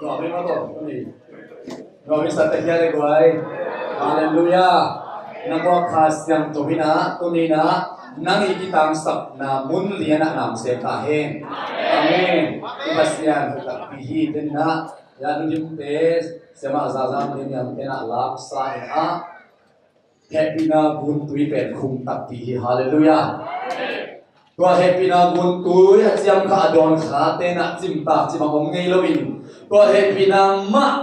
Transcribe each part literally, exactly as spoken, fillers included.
Nuam hi mah tawh tuni. Nuam hi sa ta hia le guai. Halleluiah. Na kua Kha Siangtho hi na, tuni na nang i kitangsapna mun lian ah na sem ta hen. Amen. I Pasian hoih takpi hi. Tuni na ya nu dim te, siamah Zazang dim yam te na lam sa in ah hehpihna guntui pen khum takpi hi. Halleluiah. Tua hehpihna guntui a ciam kha, a dawn kha te na cimtak cimang om ngei loin, tua hehpihna mah,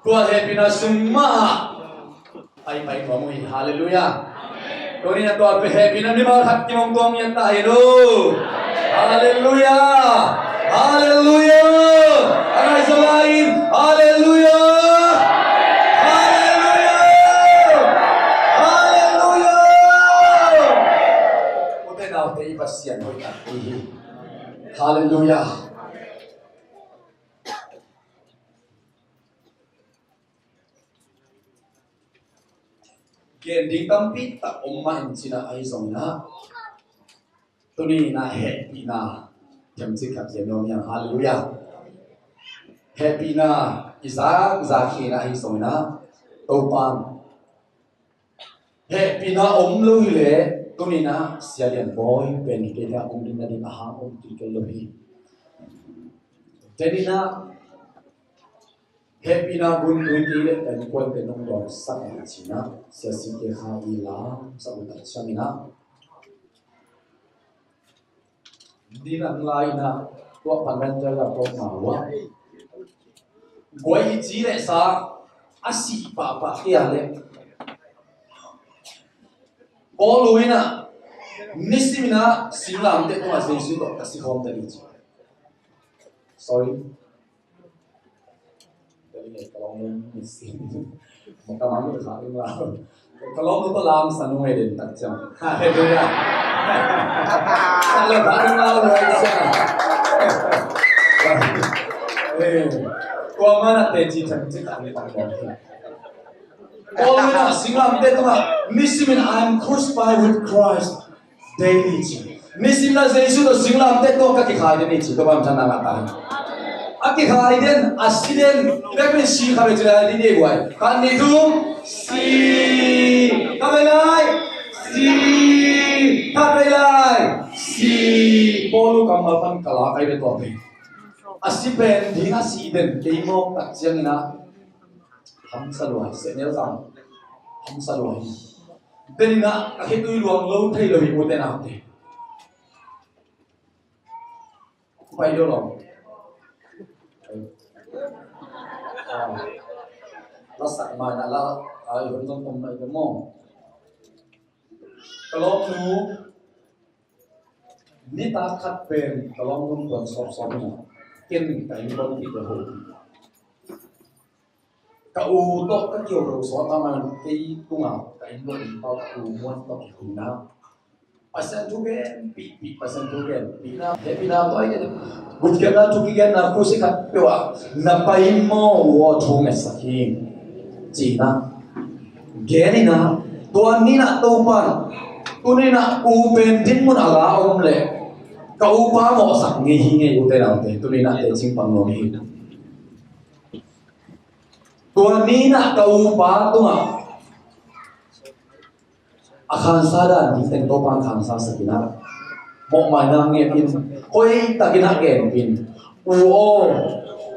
tua hehpihna sung mah ah paipai nuam uh hi. Halleluiah. Tuni na tua hehpihna mimal khat kimong tuang ngiat ta hi lo. Halleluiah. Halleluiah. A ngai zo lai in. Halleluiah. Halleluiah. Halleluiah. U te nau te, i Pasian hoih takpi hi. Halleluiah. Gen ding tampi tak om mah in cina ahi zongin ah, tuni na hehpihna themcik khat gen nuam hi hang. Halleluiah. Hehpihna i zakzak hi na ahi zongin ah, Topa'n hehpihna om lo hi leh, tuni na Sia Lian Bawi pen hi kei na, om ding na ding a hang om kik lo hi. Tuni na hehpihna guntui kei leh pen kuan pen nong dawnsak na cina, Sia C K Kha i lam sa uh tak ciangin ah, ni nang lai in ah, tua pan ran tua la tua ma wa. Guai i ci leh sa a sih pahpah kei a leh, Paul in ah, nisim in ah singlamteh tungah Jesu tawh ka si khawm ta ni ci. Sorry. Ka lawm nu tawh lam sa nung ei den tak ciang. Halleluiah. Ka lawm nu tawh lam sa nung ei ciang. Eh, tua mana teci themcik a ni tak ciang. Paul in ah singlamteh tungah, nisim in, "I am crucified with Christ daily," ci. Nisim in ah Jesu tawh singlamteh tungah ka kikhai den hi ci, tua bang than a ngah ta hi. A kikhai den, a si den, bek in si kha ve ci lai ding hi guai. Khat nih thum, si. Khat vei lai, si. Khat vei lai, si. Paul kammal pan ka la kai ve tua pen. A si pen ding a si den kei mawk tak ciangin ah, hamsa lua hi, sehnel zang hamsa lua hi. Tuni na a khitui luang lo thei lo hi, u te nau te. Pai lo lo. Ah. La sak mai na la, ai, hun zong om mai te maw. Ka lawm nu, nitak khat pen ka lawm nu kuan sawpsawp in ah, ken ka inn kong kik le ho. Ka u tawh ka kio ro sawt a man kei tungah ka inn lo in pau ka u muan tawh kikhui na. Pasian thu gen pihpih, Pasian thu gen pih na, hehpihna tawh i gen. Gupkhiatna, thu kigenna, khusi khat peuh ah na pai maw, aw thu ngetsak hi. Ci na. Gen in ah, tua ni na Topa, tuni na u pen dinmun a la om leh, ka upa mawhsak ngei hi ngei, u te nau te, tuni na teci pang nuam hi. Tua ni na ka upa tungah a khansa dan ding teng Topa'n khansa sak in ah, mawhmaina nget in, hoih takin ah gen in, u aw,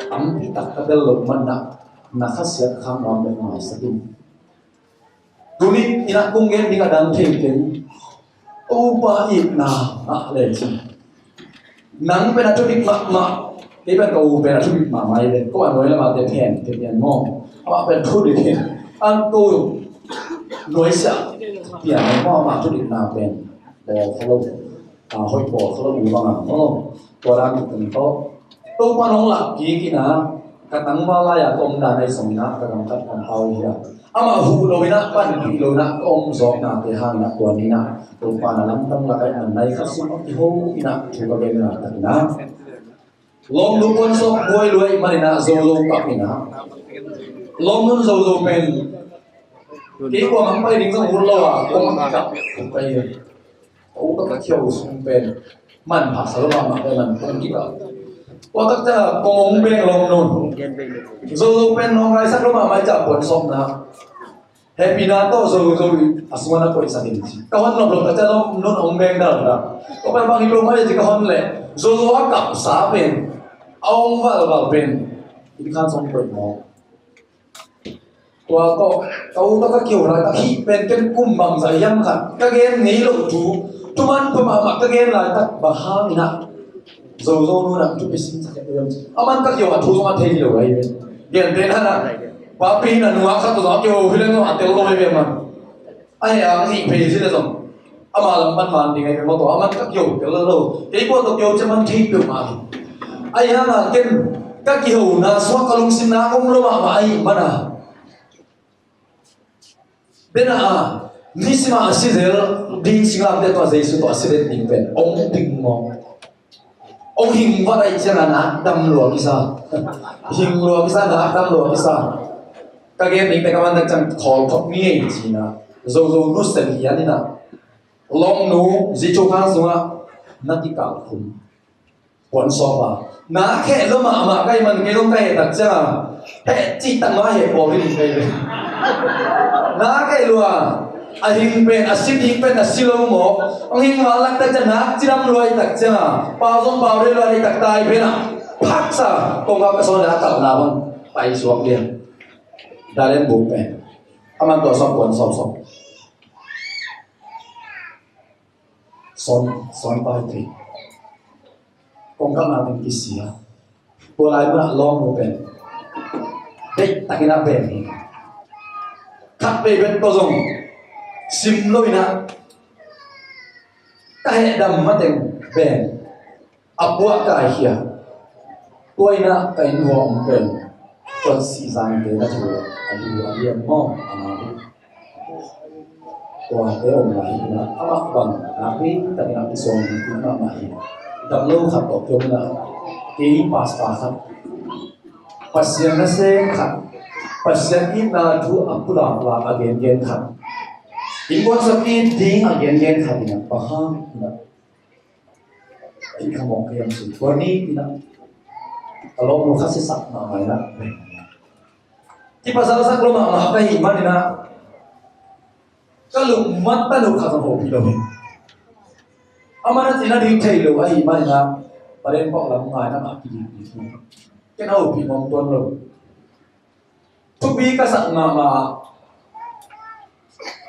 tampi tak ka bel lo man na, na khasiat khang nuam bek maisak in. Tuni in ah kong gen ding a dang thei keng. Topa itna ngah le cin. Nang pen a thudik mahmah. Kei pen ka u pen a thudik mahmah hi pen. Ko a nuai lamah te phen, te pian maw. Amah pen thudik hi. An ko nuai sia pian maw, amah thudikna pen. Bawl kha lo. A, hoih bawl kha lo u bang a maw. Tua dan pen tawh. Topa nong lak kik in ah, ka tangval lai-a ka om dan ahi zongin ah, ka gamtat kampau hi a. Amah huh lo in ah, panpih lo in ah, ka om zawknate hangin ah, tua ni in ah, Topa na lamdang lak ah i man nai khat sung a kiho in ah, thu ka gen na tak in ah. Lawmnu puan sawk buai luai man in ah, Zozo kap in ah. Lawmnu Zozo pen. Kei kua mang pai ding zong ut lo a, kua mang kap. Pai. Ka u ka khiau sung pen. Man pha sa lo mahmah pen man pung kik a. Tua tak ciang kong hong beng Long Nun. Zozo pen nawngkaisak lo mahmah i ciah puan sawmna. Hehpihna tawh Zozo a sungah na koihsak in ci. Ka hon nop lo tak ciang Long Nun hong beng daldal. Tua pen bang hi lo mai ci ka hon leh Zozo a kapsa pen, a hong valval pen, inn khan sawm koih mawk. Tua tawh ka u tawh ka kio laitak hih pen ken kum bangzah hiam khat ka gen ngei loh thu, thuman pha mahmah ka gen laitak bang hangin ah Zozo nunah thupi singsak hiam? Aman ka kio a thu zong a thei lo ahi ve. Gentehna ah papi in a nungak khat tawh zong a kio hi leh zong a tel lo ahi ve man. Ahi hang hih phei hi leh zong ama lam pan man ding ahi ve maw, tua aman ka kio tel lo. Kei kua tawh kio ciang man thei peuhmah hi. Ahi hangin ken ka kihona sungah ka lungsim nak om lo mahmah ahih manin ah, bena a, nisim a a si zel ding singlamteh tawh Jesu tawh a si zel ding pen hong ding maw? Hong hing vat ahih ciangin ah nak dam lua kisa. Hing lua kisa, nak dam lua kisa. Ka gen ding pen ka man tak ciang khawl khop ni ei ci-in ah Zozo nu sen hian in ah Long Nu Zi Cu Khan sungah na kikal khum. Puan sawm a, na kheh lo mahmah ka hih man kei zong ka heh tak ciang a, heh cih tak mah heh pawl hi ding ka hi ve. Na kheh lua, a hing pen, a si ding pen a si lo maw? Hong hing val lak tak ciang nak cidam lua hi tak ciang a, pau zong pau rei lua hi tak tai pen a, phaksa kong ka sawn a kalhna bang pai suak lian. Dalen buk pen a man tua sawm puan sawm sawm. Sawn, sawn pai thei. Kong kalhna teng kisia. Tua lai munah Long Nu pen deih takin a beng hi. Khat vei bek tawh zong sim lo in ah ka heh dam mateng beng. A puah kai khia. Tua in ah ka inn hua om pen, tua sihzangte na thu a lu a liam maw, a nau. Tuate om lai hi in ah, amah bang nakpi takin ah kisuang ding mahmah hi. Dam lo khat tawh kiom in ah, kei pastor khat, Pasian nasem khat, Pasian itna thu a pulak lak a gengen khat, innkuan sap it ding a gengen khat in ah, bang hang in ah, Ei ka mawk kei ang ci. Tua ni in ah ka lawmnu khat sisak mahmah in ah, kipasalsak lo mahmah ka hih man in ah, ka lungmat tanu khat zong hopih lo hi. Amah na cihna ding thei lo ahih man in ah, paren pawh lam ngai na mah kidik ding hi. Ken a hopih nuam tuan lo. Thupi ka sak mahmah,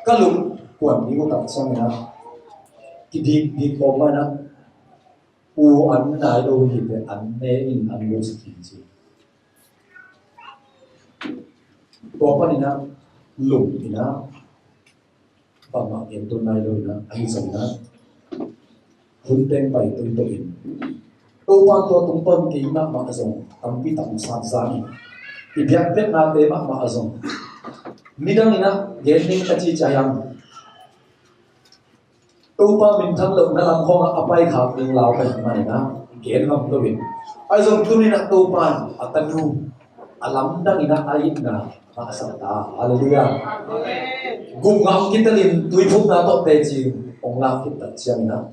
ka lungkuan ding uh tak ciangin ah, kidik dik kawm in ah, u an nai lo hi ve, an ne in an lo sak hi ci. Tua panin ah lung in ah, bangmah gen tuan nai lo in ah, ahi zongin ah, hun teng pai tuituak in, Topa tua tungtawn kei mahmah zong tampi tak hong sat zan in, i biakpiaknate mahmah zong midang in ah gen ning ka ci ciang, Topa minthan lohna lam khawngah a paikhak ding lau ka hih man in ah gen ngam lo in, ahi zong tuni in ah Topa in a tanu a lamdang in ah a itna mah a sak ta. Halleluiah. Gupna hong kitel in tuiphumna tawh teci hong lak khit tak ciangin ah,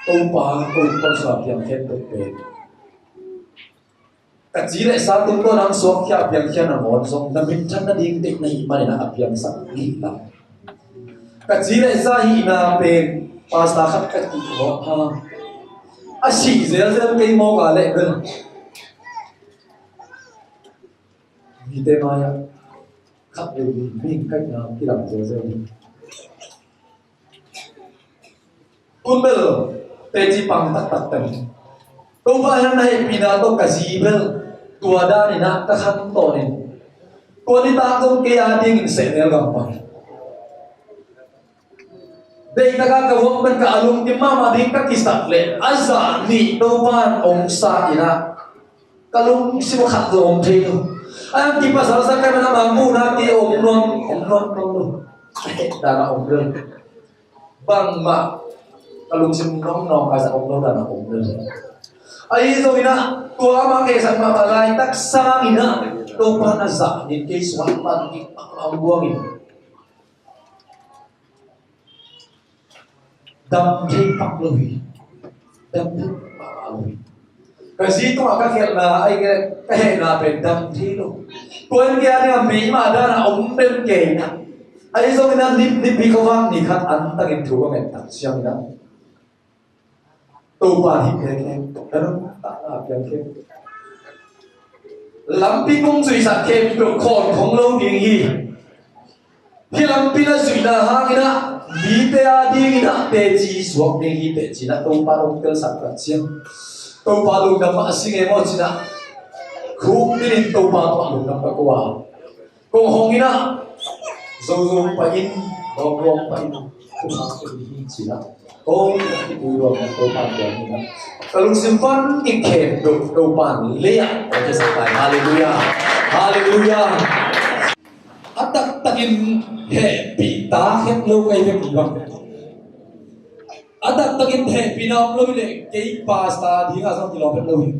Topa, ko in kong suak piang khempeuh pen, ka ci le sa tungtawn hong suakkhia piangkhia nangawn zong na minthan nading deih na hih man in ah a piangsak hi lam. Ka ci le sa hihna pen pastor khat ka kihawm hang, a sih zelzel kei mawk a leh bel, mite mai-ah khat vei mi kaihna kilam zelzel hi. Tun bel teci pang taktak teng, Topa in ah na hehpihna tawh ka zi bel tua dan in ah ka khantawn in, tua nitak zong kei a dingin sehnel gam pang. Deihtak a ka vuak pen ka a lungkim mahmah ding ka kisak leh a zah nih Topa in hong sa in ah, ka lungsim khat zong om thei lo. A hang kipasalsak ka hih man a, mangmuhna kei om nuam, om nuam, om nuam. Dana om lo. Bangmah ka lungsim nawngkaisak om lo, dana om lo. Ahi zongin ah tua amah keisak mah ka laitak sangin ah Topa in a zah nih kei sungah pan kik a om buangin, dam thei pak lo hi. Dam thei pak lo hi. Ka zi tungah ka khialhna, ahih kei leh ka hehna pen dam thei lo. Tua in kei a dingah meima dan a om den kei in ah. Ahi zongin ah ni, Nipi khuavak ni khat antakin thu ka nget tak ciangin ah, Topa hih khempeuh, ka nuntakna piang khempeuh, lampi kong zuihsak khempeuh khawn khong lo ding hi. Hih lampi na zuihna hangin ah mite a dingin ah teci suak ding hi teh ci-in ah Topa hong telsak tak ciang, Topa lungdam mah a si ngei maw ci-in ah, khukdin in Topa tungah lungdam ka ko a, kong hong in ah, Zozo pai in, Lawngtlawng pai in, Khusak pai in ci-in ah, kong in ah kipui luang in Topa piang in ah, ka lungsim van kikhem Topa lei ah ka kisak lai. Halleluiah. Halleluiah. A taktakin hehpih ta het lo ka hi ve, mi bang. A taktakin hehpihna om lo hi leh kei pastor dingah zong kilawm het lo hi.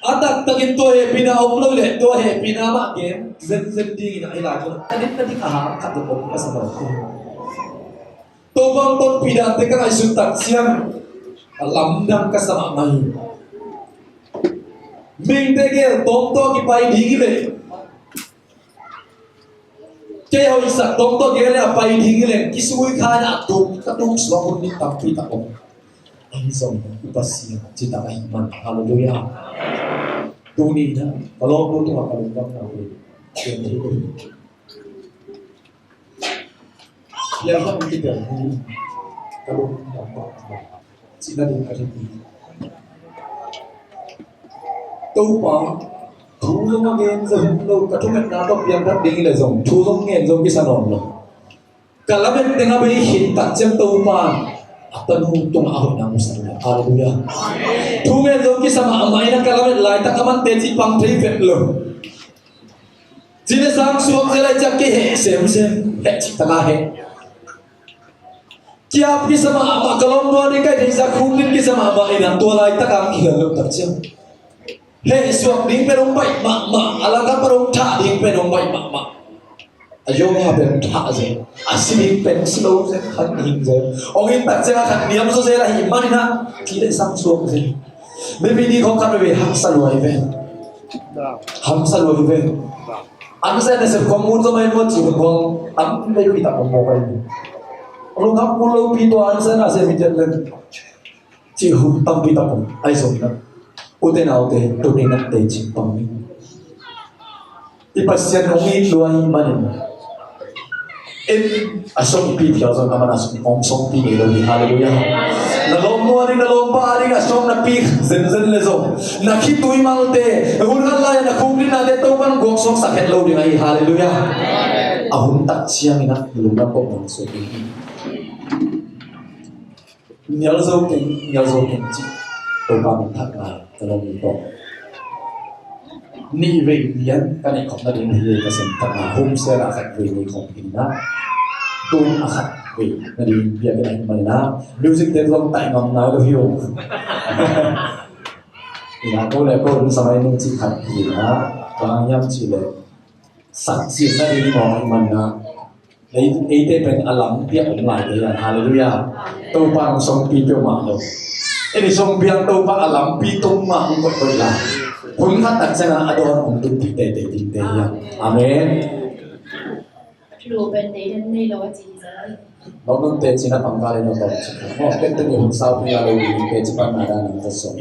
A taktakin tua hehpihna om lo hi leh tua hehpihna mah gen zenzen dingin ah hi lai. Tua ka dik ka dik a hang khat zong om ka sa lo hi. Topa hong tonpih dante ka ngaihsut tak ciang a lamdang ka sa mahmah hi. Mihingte gel tawmtawm kipai ding hi leh, kei hoihsak tawmtawm gel le a pai ding hi leh kisui kha in a tuk ka tuk suak hun ding tampi tak om. Ahi zong i Pasian citak ahih man. Halleluiah. Tuni in ah ka lawmnu tungah ka lungdamna uh hi. Piangthak in kipiang hi. Ka lungdam mah cihna ding ka hi. Topa thu zong a gen zong lo, ka thungetna tawh piangthak ding hi leh zong thu zong ngen zong kisa nawn lo. Ka lamet teng a bei khit tak ciang Topa a tanu tungah a hoihna musak leh. Halleluiah. Thu ngen zong kisa mahmah in ah ka lamet laitak a man teci pang thei vet lo. Ci le sang suak zel lai ciang kei heh semsem, heh cih tak a heh. Kiap kisa mahmah, ka lawmnu a ding ka hih theihsa khukdin kisa mahmah in ah tua laitak a kihial lo tak ciang heh suak ding pen hong baih mahmah, a langkhat pan hong thah ding pen hong baih mahmah. A yawng a pen thah zel, a si ding pen si lo zel, khan hing zel. Hong hi tak ciang a khat niam zaw zel ahih manin ah ci le sang suak zel. Mipi ni khawng khat veve hamsa lua hi ve. Hamsa lua hi ve. An sa nasep khawng mun zaw mai maw ci khawng an vei pi tak khawng maw pai. Lungkham kul lo pi tua an sa nasep hi ciat leng. Ci hun tampi tak om. Ahi zongin ah, ute naute, tuni in ah teci pang ni. I Pasian hong it lua ahih manin, en a songpi phial zong a man a song, hong songpi ngei lo hi. Halleluiah. Na lawmnu a ding, na lawmpa a ding a song na pi zenzen le zong, na khitui malte, hun khat lai-a na khukdin nate Topa'n guak suaksak het lo ding ahi. Halleluiah. A hun tak ciangin ah na lungdam kawk mang suak ding hi. Nial zo keng, nial zo keng cih Topa min thak ngai, ka lawm mi tawh. Nih vei lian ka neih khawm nading hi, ka sem thak ngai, home cell ah khat vei nei khawm hi na. Tun a khat vei nading biakinn ah hi mai na. Music te zong taih ngam nai lo hi ung. Ina ko le ko in samai ning cih khat hi na. Bang hiam cih le sak cih nading mawng hi mai na. Ei, eite pen a lampi ah om lai te hian. Halleluiah. Topa hong songpi peuhmah lo. Ei ni song piang Topa a lampi tung mah hong koih koih lai. Hun khat tak ciangin a dawn hong tunpih tete ding te hian. Amen. Thu pen dei den nei lo a ci hi zai. Lo nun te cina pangkal in lo tawm ci. Mo pen tuni hun sau pi a lo ding te ci pan na dan ang ta song.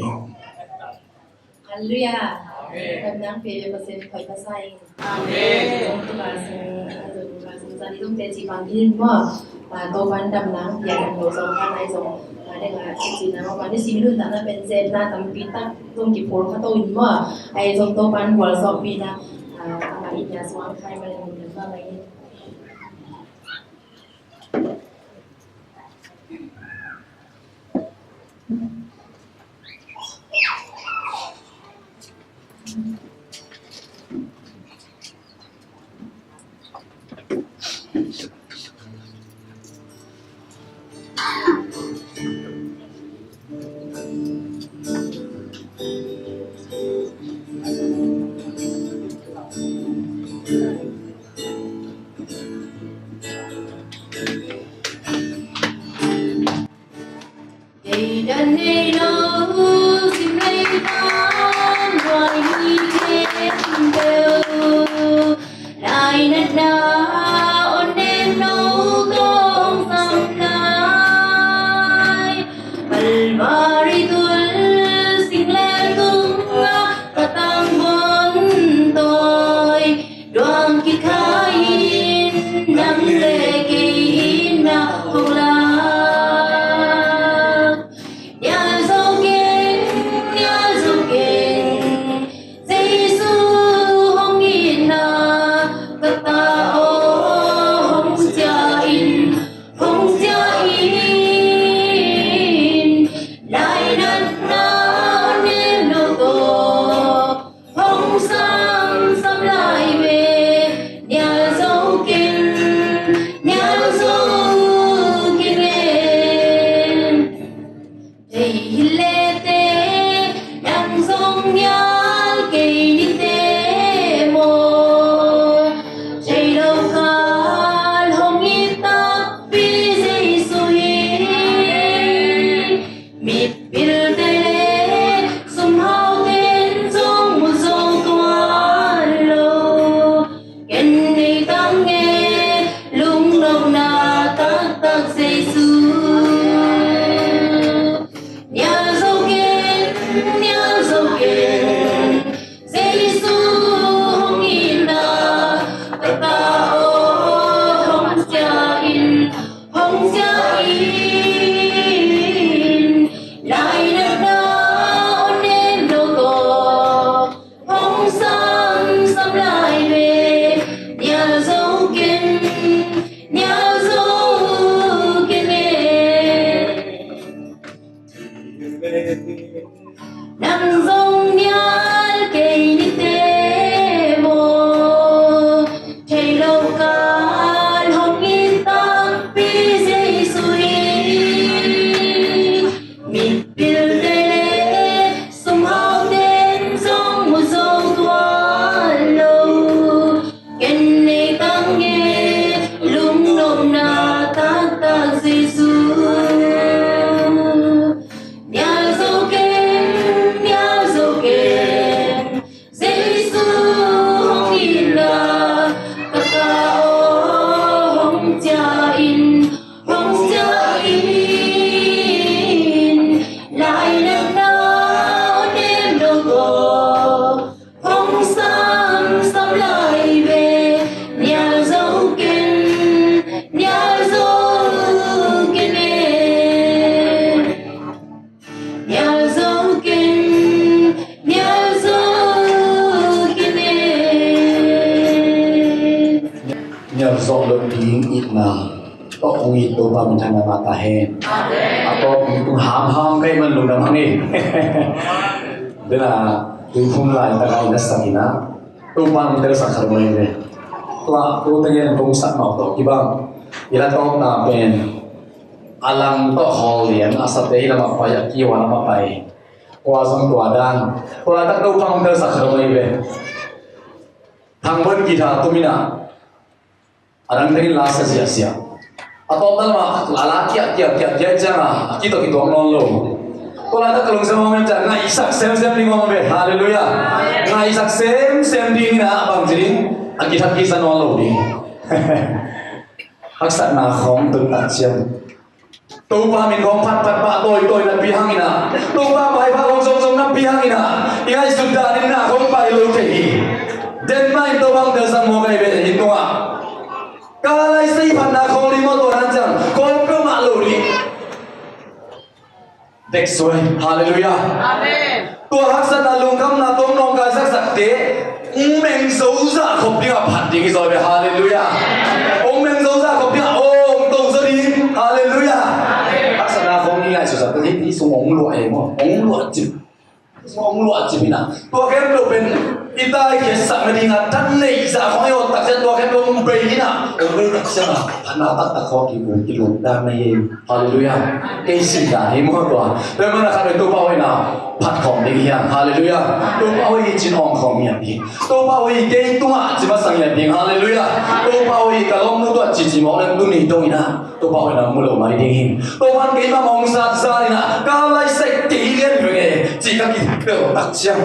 Halleluiah. Amen. Damnang pe ve Pasian khoi ka sa ing. Amen. Zong tu ba sung, zong tu ba sung, zani zong teci pang in maw. Ah, Topa'n damnang pia in lo zong ka nai zong. Ah, deng a ci na maw, ni si minun ta na pen zen na tampi tak zong kiphur kha to in maw. Ai zong Topa'n gual zong pi na. Ah, ama in ya suang khai ma in ma ma in. Nang zong nial kei nite maw? Thei lo kal hong in takpi Jesu hi. Mitpilte le sumhaute'n zong mu zo tuan lo. Ken nei tang e, lungnopna taktak Jesu. Nial zo ken, nial zo ken, Jesu hong in la, ka ka aw hong cia in, hong cia in, lainatna aw nem lo ko. Hong sam sam lai ve, nial zo ken, nial zo ken e. Nial zo ken, nial zo ken e. Nial zo lo ding itna tawh hong it Topa min thang a ta hen. A tawp tung hamham kai man lungdam hang e. Dena tuiphum laitak a i na sak ina Topa hong telsak khat mai ve. Tua tu tengen kong sak mah tawh kibang i la tawpna pen a lang tawh hawl lian a sate i lamah pai a kiwa lamah pai. Kua zong tua dan. Tua laitak Topa hong telsak khat mai ve. Thang bon kita tumina a dang tengin la sa ziahziah. A tawpna lamah a la kiah kiah kiah kiah cianga a kito kituak nawn lo. Tua laitak ka lungsim hong em ciang ngaihsak semsem ding hong ve. Halleluiah. Ngaihsak semsem ding ina bang ci ding a kithak kisa nawn lo ding. Haksatna khawng tun tak ciang Topa min khawng phatphat pah tawitawi napi hangina Topa maipha khawng zongzong napi hangina i ngaihsut danin na khawng pai lo thei hi. Den mahin Topa hong telsak mawk ahi ve hi tungah. Ka laisei phatna khawng limawh tuan hanciang khawng peuhmah lo ding. Dek suai. Halleluiah. Amen. Tua haksatna lungkhamna tawh nawngkaisak sakte ung meng zozah khop dingah phat ding hi zaw ve. Halleluiah. Ung meng zozah khop dingah aw ung to zaw ding. Halleluiah. Haksatna khawng i ngaihsut sakte hih sung ung luah e maw? Ung luah cip. Hong luah cip ina tua khempeuh pen i taikhiatsak nadinga than neih zah khawng i awt takciang tua khempeuh hong bei ina hong bei takcianga phatna taktak khawng kimu kiluk dan na hi. Halleluiah. Kei sin dan hi maw tua. Tua mana khat pen Topa hoihna phat khawm ding hiam? Halleluiah. Topa hoih hi cin awng khawm hiam hi? Topa hoih hi kei tungah ci masang hiam ding? Halleluiah. Topa hoih hi ka lawmnu tuah cici mawk lem tuni dong ina Topa hoihna mu lo mai ding hi. Topa in keimah mah hong sat zan ina ka laisek kei lian veng e ci ka kipelh tak ciang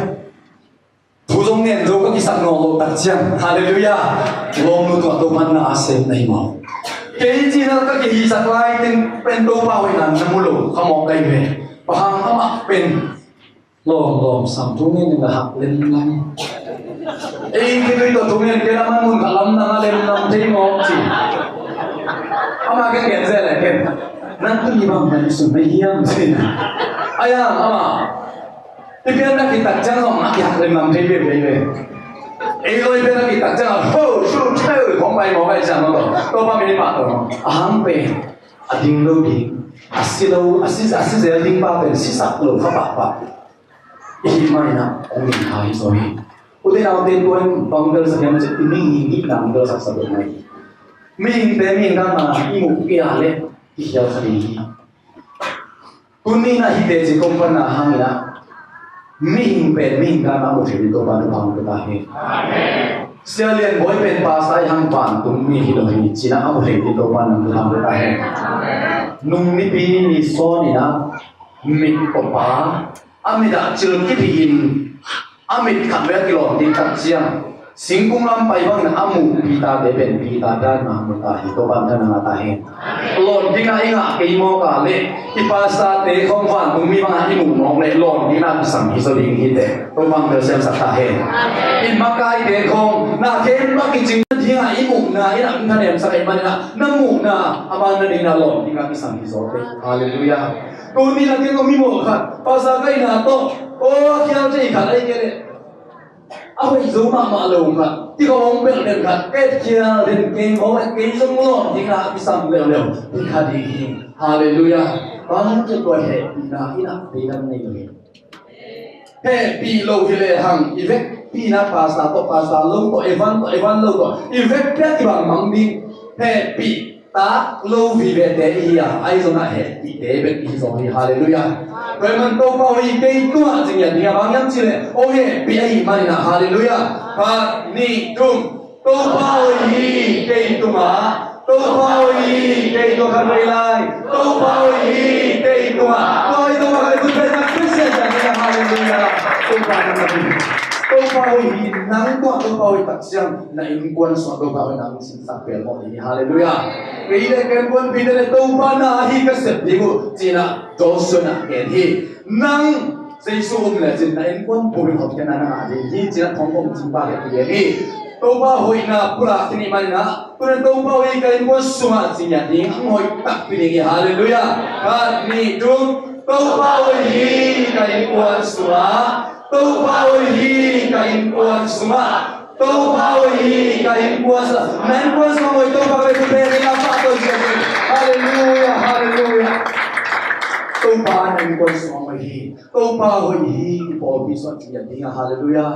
thu zong ngen zo ka kisak nawn lo tak ciang. Halleluiah. Lawmnu tungah Topa in na a sem na hi maw? Kei cina ka kihihsak lai teng pen Topa hoihna na mu lo kha mawk ka hi ve. Bang hang amah pen lawm lawm sam thu ngen in a hak lemlam. Ei kidui tawh thu ngen ken a man mun khat lam nang a lemlam thei mawk ci. Ama ken ngen zel e ken. Nang tuni bang man sun na hiam ci. Ayang ama i pian na kitak ciang zong a kihak lemlam thei ve ve ve. Ei lawi pian na kitak ciang a ho su theu khong pai mawk ai ciang no tawh Topa min i pah tawh a hang pe a ding lo ding a si lo a si a si zel ding pa pen sisak lo kha pahpah. I hih maina hong ding kha hi zaw hi. Ute naute tua in bang belsak hiam cih i mihing hihna hong belsak sa lo mai hi. Mihingte mihing dangna i muh kei a le i khial kha ding hi. Tuni na hite ci kong panna hangina mihing pen mihing dangna mu thei ding Topa thupha hong pia ta hi. Sia Lian Bawi pen pastor i hang vantung mi hi lo hi cina a mu thei ding Topa nang thupha hong pia ta hi. Nung nipi ni ni sawn ina mit pawpa a mit ah cil kiphi in a mit khat vei a kilawm ding tak ciang singkung lam pai bangin a muh Peter te pen Peter dan mah mu ta hi. Topa in thana ngah ta hen. Lawm dingah i ngah kei mawk a leh i pastor te khawng vantung mi bangah i muh mawk leh lawm dingah kisam hi zaw ding hi teh. Topa in bel siamsak ta hen. I makaite khawng na khen bak kicing dingah i muhna i nak thanemsak ahih maninah na muhna a man na dingna lawm dingah kisam hi zaw teh. Halleluiah. Tuni na kei tawh mi mawh khat pastor ka hihna tawh aw a khial thei khat ahi kei leh a hoih zo mahmah lo khat ti ka hong belh den khat ka etkhial den kei mawh leh kei zong lawm dingah a kisam leuleu hi kha ding hi. Halleluiah. Bang hang ci tua hehpihna i nak ding nam nei lo hi. Hehpih lo hi lehang i vekpihna pastor tawh, pastor lo tawh, evan tawh, evan lo tawh i vekpi-a kibang mang ding. Hehpih tak lo vivete ihi a, ahi zongin hehpihte bek ihi zaw hi. Halleluiah. Tua ahih manin Topa hoih hi kei tungah ci ngiat ding a, bang hiam cih leh hong hehpih ahih manin ah. Halleluiah. Khat, nih, thum. Topa hoih hi kei tungah. Topa hoih hi kei tungah, khat vei lai. Topa hoih hi kei tungah. Tua hi Topa ka vei tun pen nak Christian ciat hi a, halleluiah. Topa nang na hi. Topa hoih hi nang tungah, Topa hoih tak ciang na innkuan sungah Topa hoih nang sinsak pelmawh ding hi, halleluiah. Kei le ka innkuanpihte le Topa na hi ka sep ding uh ci-in ah Joshua in ah gen hi. Nang Jesu um lecin na innkuan bup in hotkhiatna na ngah ding hi ci-in ah thong om cingpa hi a kigen hi. Topa hoihna pulak khin ahih manin ah, tuni-in Topa hoih hi ka innkuan sungah ci ngiat ding, hong hoih takpi ding hi. Halleluiah. Khat, nih, thum. Topa hoih hi ka innkuan sungah. Topa hoih hi ka innkuan sungah. Topa hoih hi ka innkuan sungah. Na innkuan sungah hoih Topa ka vei tun pen in ah pahtawi ciat hi. Halleluiah, halleluiah. Topa na innkuan sungah hoih hi. Topa hoih hi i pawlpi sungah ci ngiat ding a, halleluiah.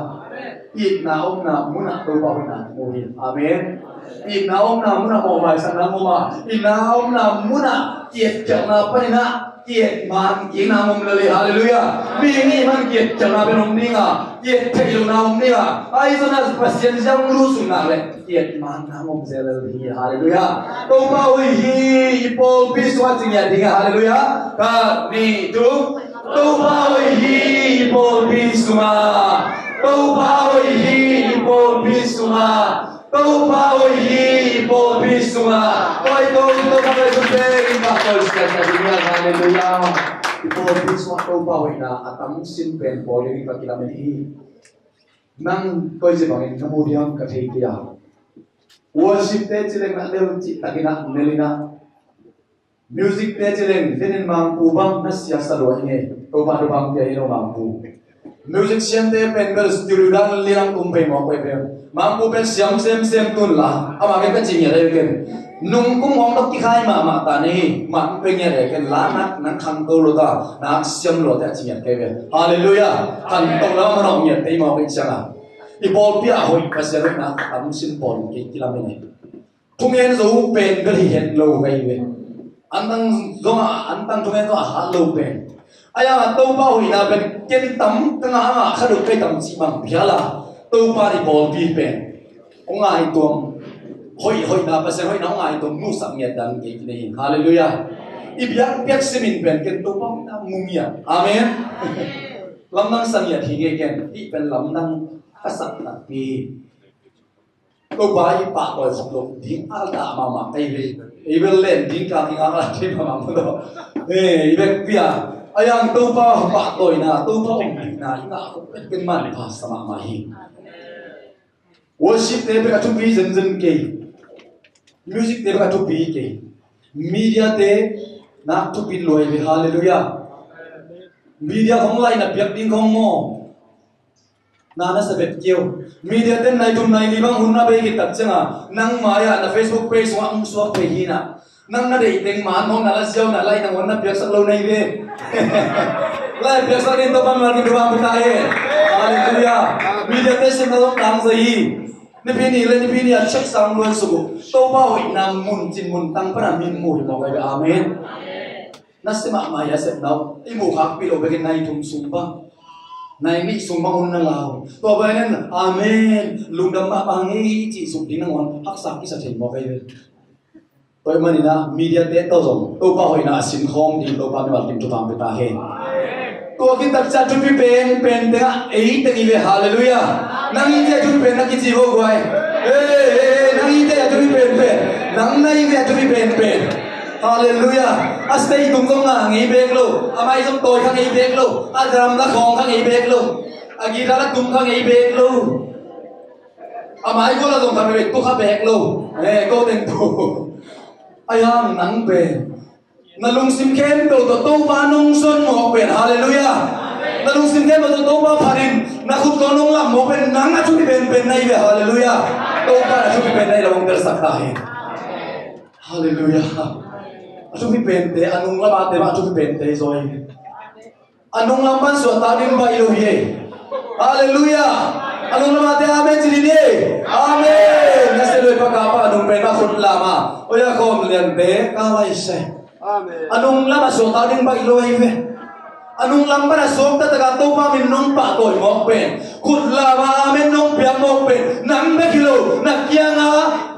Itna omna munah Topa hoihna mu hi. Amen. Itna omna munah mawhmaisakna om a, itna omna munah kietkhialhna panin ah kietman kikna om lel hi, halleluiah. Mihing i man kietkhialhna pen om ding a, kiettheihlohna om ding a, ahi zongin ah Pasian ziau lut suk nak leh kietmanna om zel lel hi, halleluiah. Topa hoih hi i pawlpi sungah ci ngiat ding a, halleluiah. Khat, nih, thum. Topa hoih hi i pawlpi sungah. Topa hoih hi i pawlpi sungah. Topa hoih hi i pawlpi sungah. Hoih Topa, Topa hoih sung pen in pahtawi ciat na ding hi a, halleluiah. I pawlpi sungah Topa hoihna a tam sin pen pawl ding ka kilamen hi. Nang koi ci bangin na mu diam ka thei kei a. Worship te ci leng na lel cihtakin ah nel in ah. Music te ci leng, tinin Mangpu bang na siasa lua hi ngei. Topa tu bang pia hi lo Mangpu. Musician te pen bel studio dan liang kum pei mawk pei pen. Mangpu pen siam semsem tun la. Ama ken ka ci ngiat ei ken. Nung kum hong dok kikhai mahmah ta ni hi. Mah pen ngiat ei ken la nak nang khang to lo ta. Nak siam lo te a ci ngiat kei pen. Halleluiah. Khan to la manawh ngiat ei mawk ei ciang a. I pawlpi ah hoih Pasian hoihna a tam sin pawl kei kilamen hi. Thungen zo pen bel hi het lo ka hi ve. Antang zong a, antang thungen zong a hat lo pen. A yang a Topa hoihna pen ken tam ka ngah a ngah kha dok kei tam cih bang phial a. Topa i pawlpi pen hong ngaituam, hoih, hoihna Pasian hoihna hong ngaituam nusak ngiat dan kei kinei hi. Halleluiah. I biak, biak simin pen ken Topa hoihna mu ngiat. Amen. Lamdang sa ngiat hi ngei ken. Hih pen lamdang ka sak takpi. Topa i pahtawi khop loh ding alta mahmah ka hi ve. Ei bel len ding ka ding a la thei mahmah maw. Eh, i bek pia. A yang Topa pahtawina, Topa ompihna i ngah khop pen ken manpha sa mahmah hi. Worship te bek a thupi zenzen kei. Music te bek a thupi kei. Media te nak thupi luai ve, halleluiah. Media khong laina piak ding khong maw. Na na sa bet keu. Media ten nai thum nai li bang hun na bei khit tak ciangin nang mai-ah na Facebook page sungah hong suak thei hi na. Nang na deih teng man hong na la ziau na lai nangawn na piaksak lo na hi ve. Lai piaksak ding Topa mah kin Topa mah ta hi. Halleluiah. Media te sin na lawm tang zai hi. Nipi ni le nipi ni a check sang luan suk uh. Topa hoihna mun cin mun tang pan a min mu hi mawk ai ve. Amen. Na sia mahmah hi a sepna uh i muh khakpih loh bekin nai thum sung bang, nai nih sung bang hun na lau. Tua bangin amen, lungdam mahmah ngei cih suk ding nangawn haksa kisa thei mawk ahi ve. Tua ahih manin ah media te tawh zong Topa hoihna a sinkhawm ding Topa mimal kim thupha pia ta hen. Tua khit tak ciang thupi penpen tengah ei teng hi ve, halleluiah. Nang hi teh thupi pen na kici vo guai. Hey, hey, hey, nang hi teh thupi penpen. Nang na hi ve thupi penpen. Halleluiah. A stage tung zong ngah ngei bek lo. A mai zong tawi kha ngei bek lo. A drum na khawng kha ngei bek lo. A guitar na tum kha ngei bek lo. A mai gual a zong kha bek tu kha bek lo. Eh, ko teng tu. A yang nang pen na lungsim khempeuh tawh Topa nong zon mawk pen, halleluiah. Na lungsim khempeuh tawh Topa phat in na khut tawh nong lam mawk pen nang a thupi penpen na hi ve, halleluiah. Topa a thupi pen na hi lo hong telsak ta hi. Halleluiah. A thupi pente, a nung lamate mah a thupi pente zaw hi. A nung lam pan suahtak ding baih lo hi. Halleluiah. A nung lam a te amen ci ding hi. Amen. Na sia luai pa ka pa a nung pen ma khut lam a. Oya khawm lian te ka lai se. Amen. A nung lam a suahtak ding baih lo hi ve. A nung lam pan a suakta taka Topa min nong pahtawi mawk pen, khut lam a amen nong piak mawk pen, nang bek hi lo, na kianga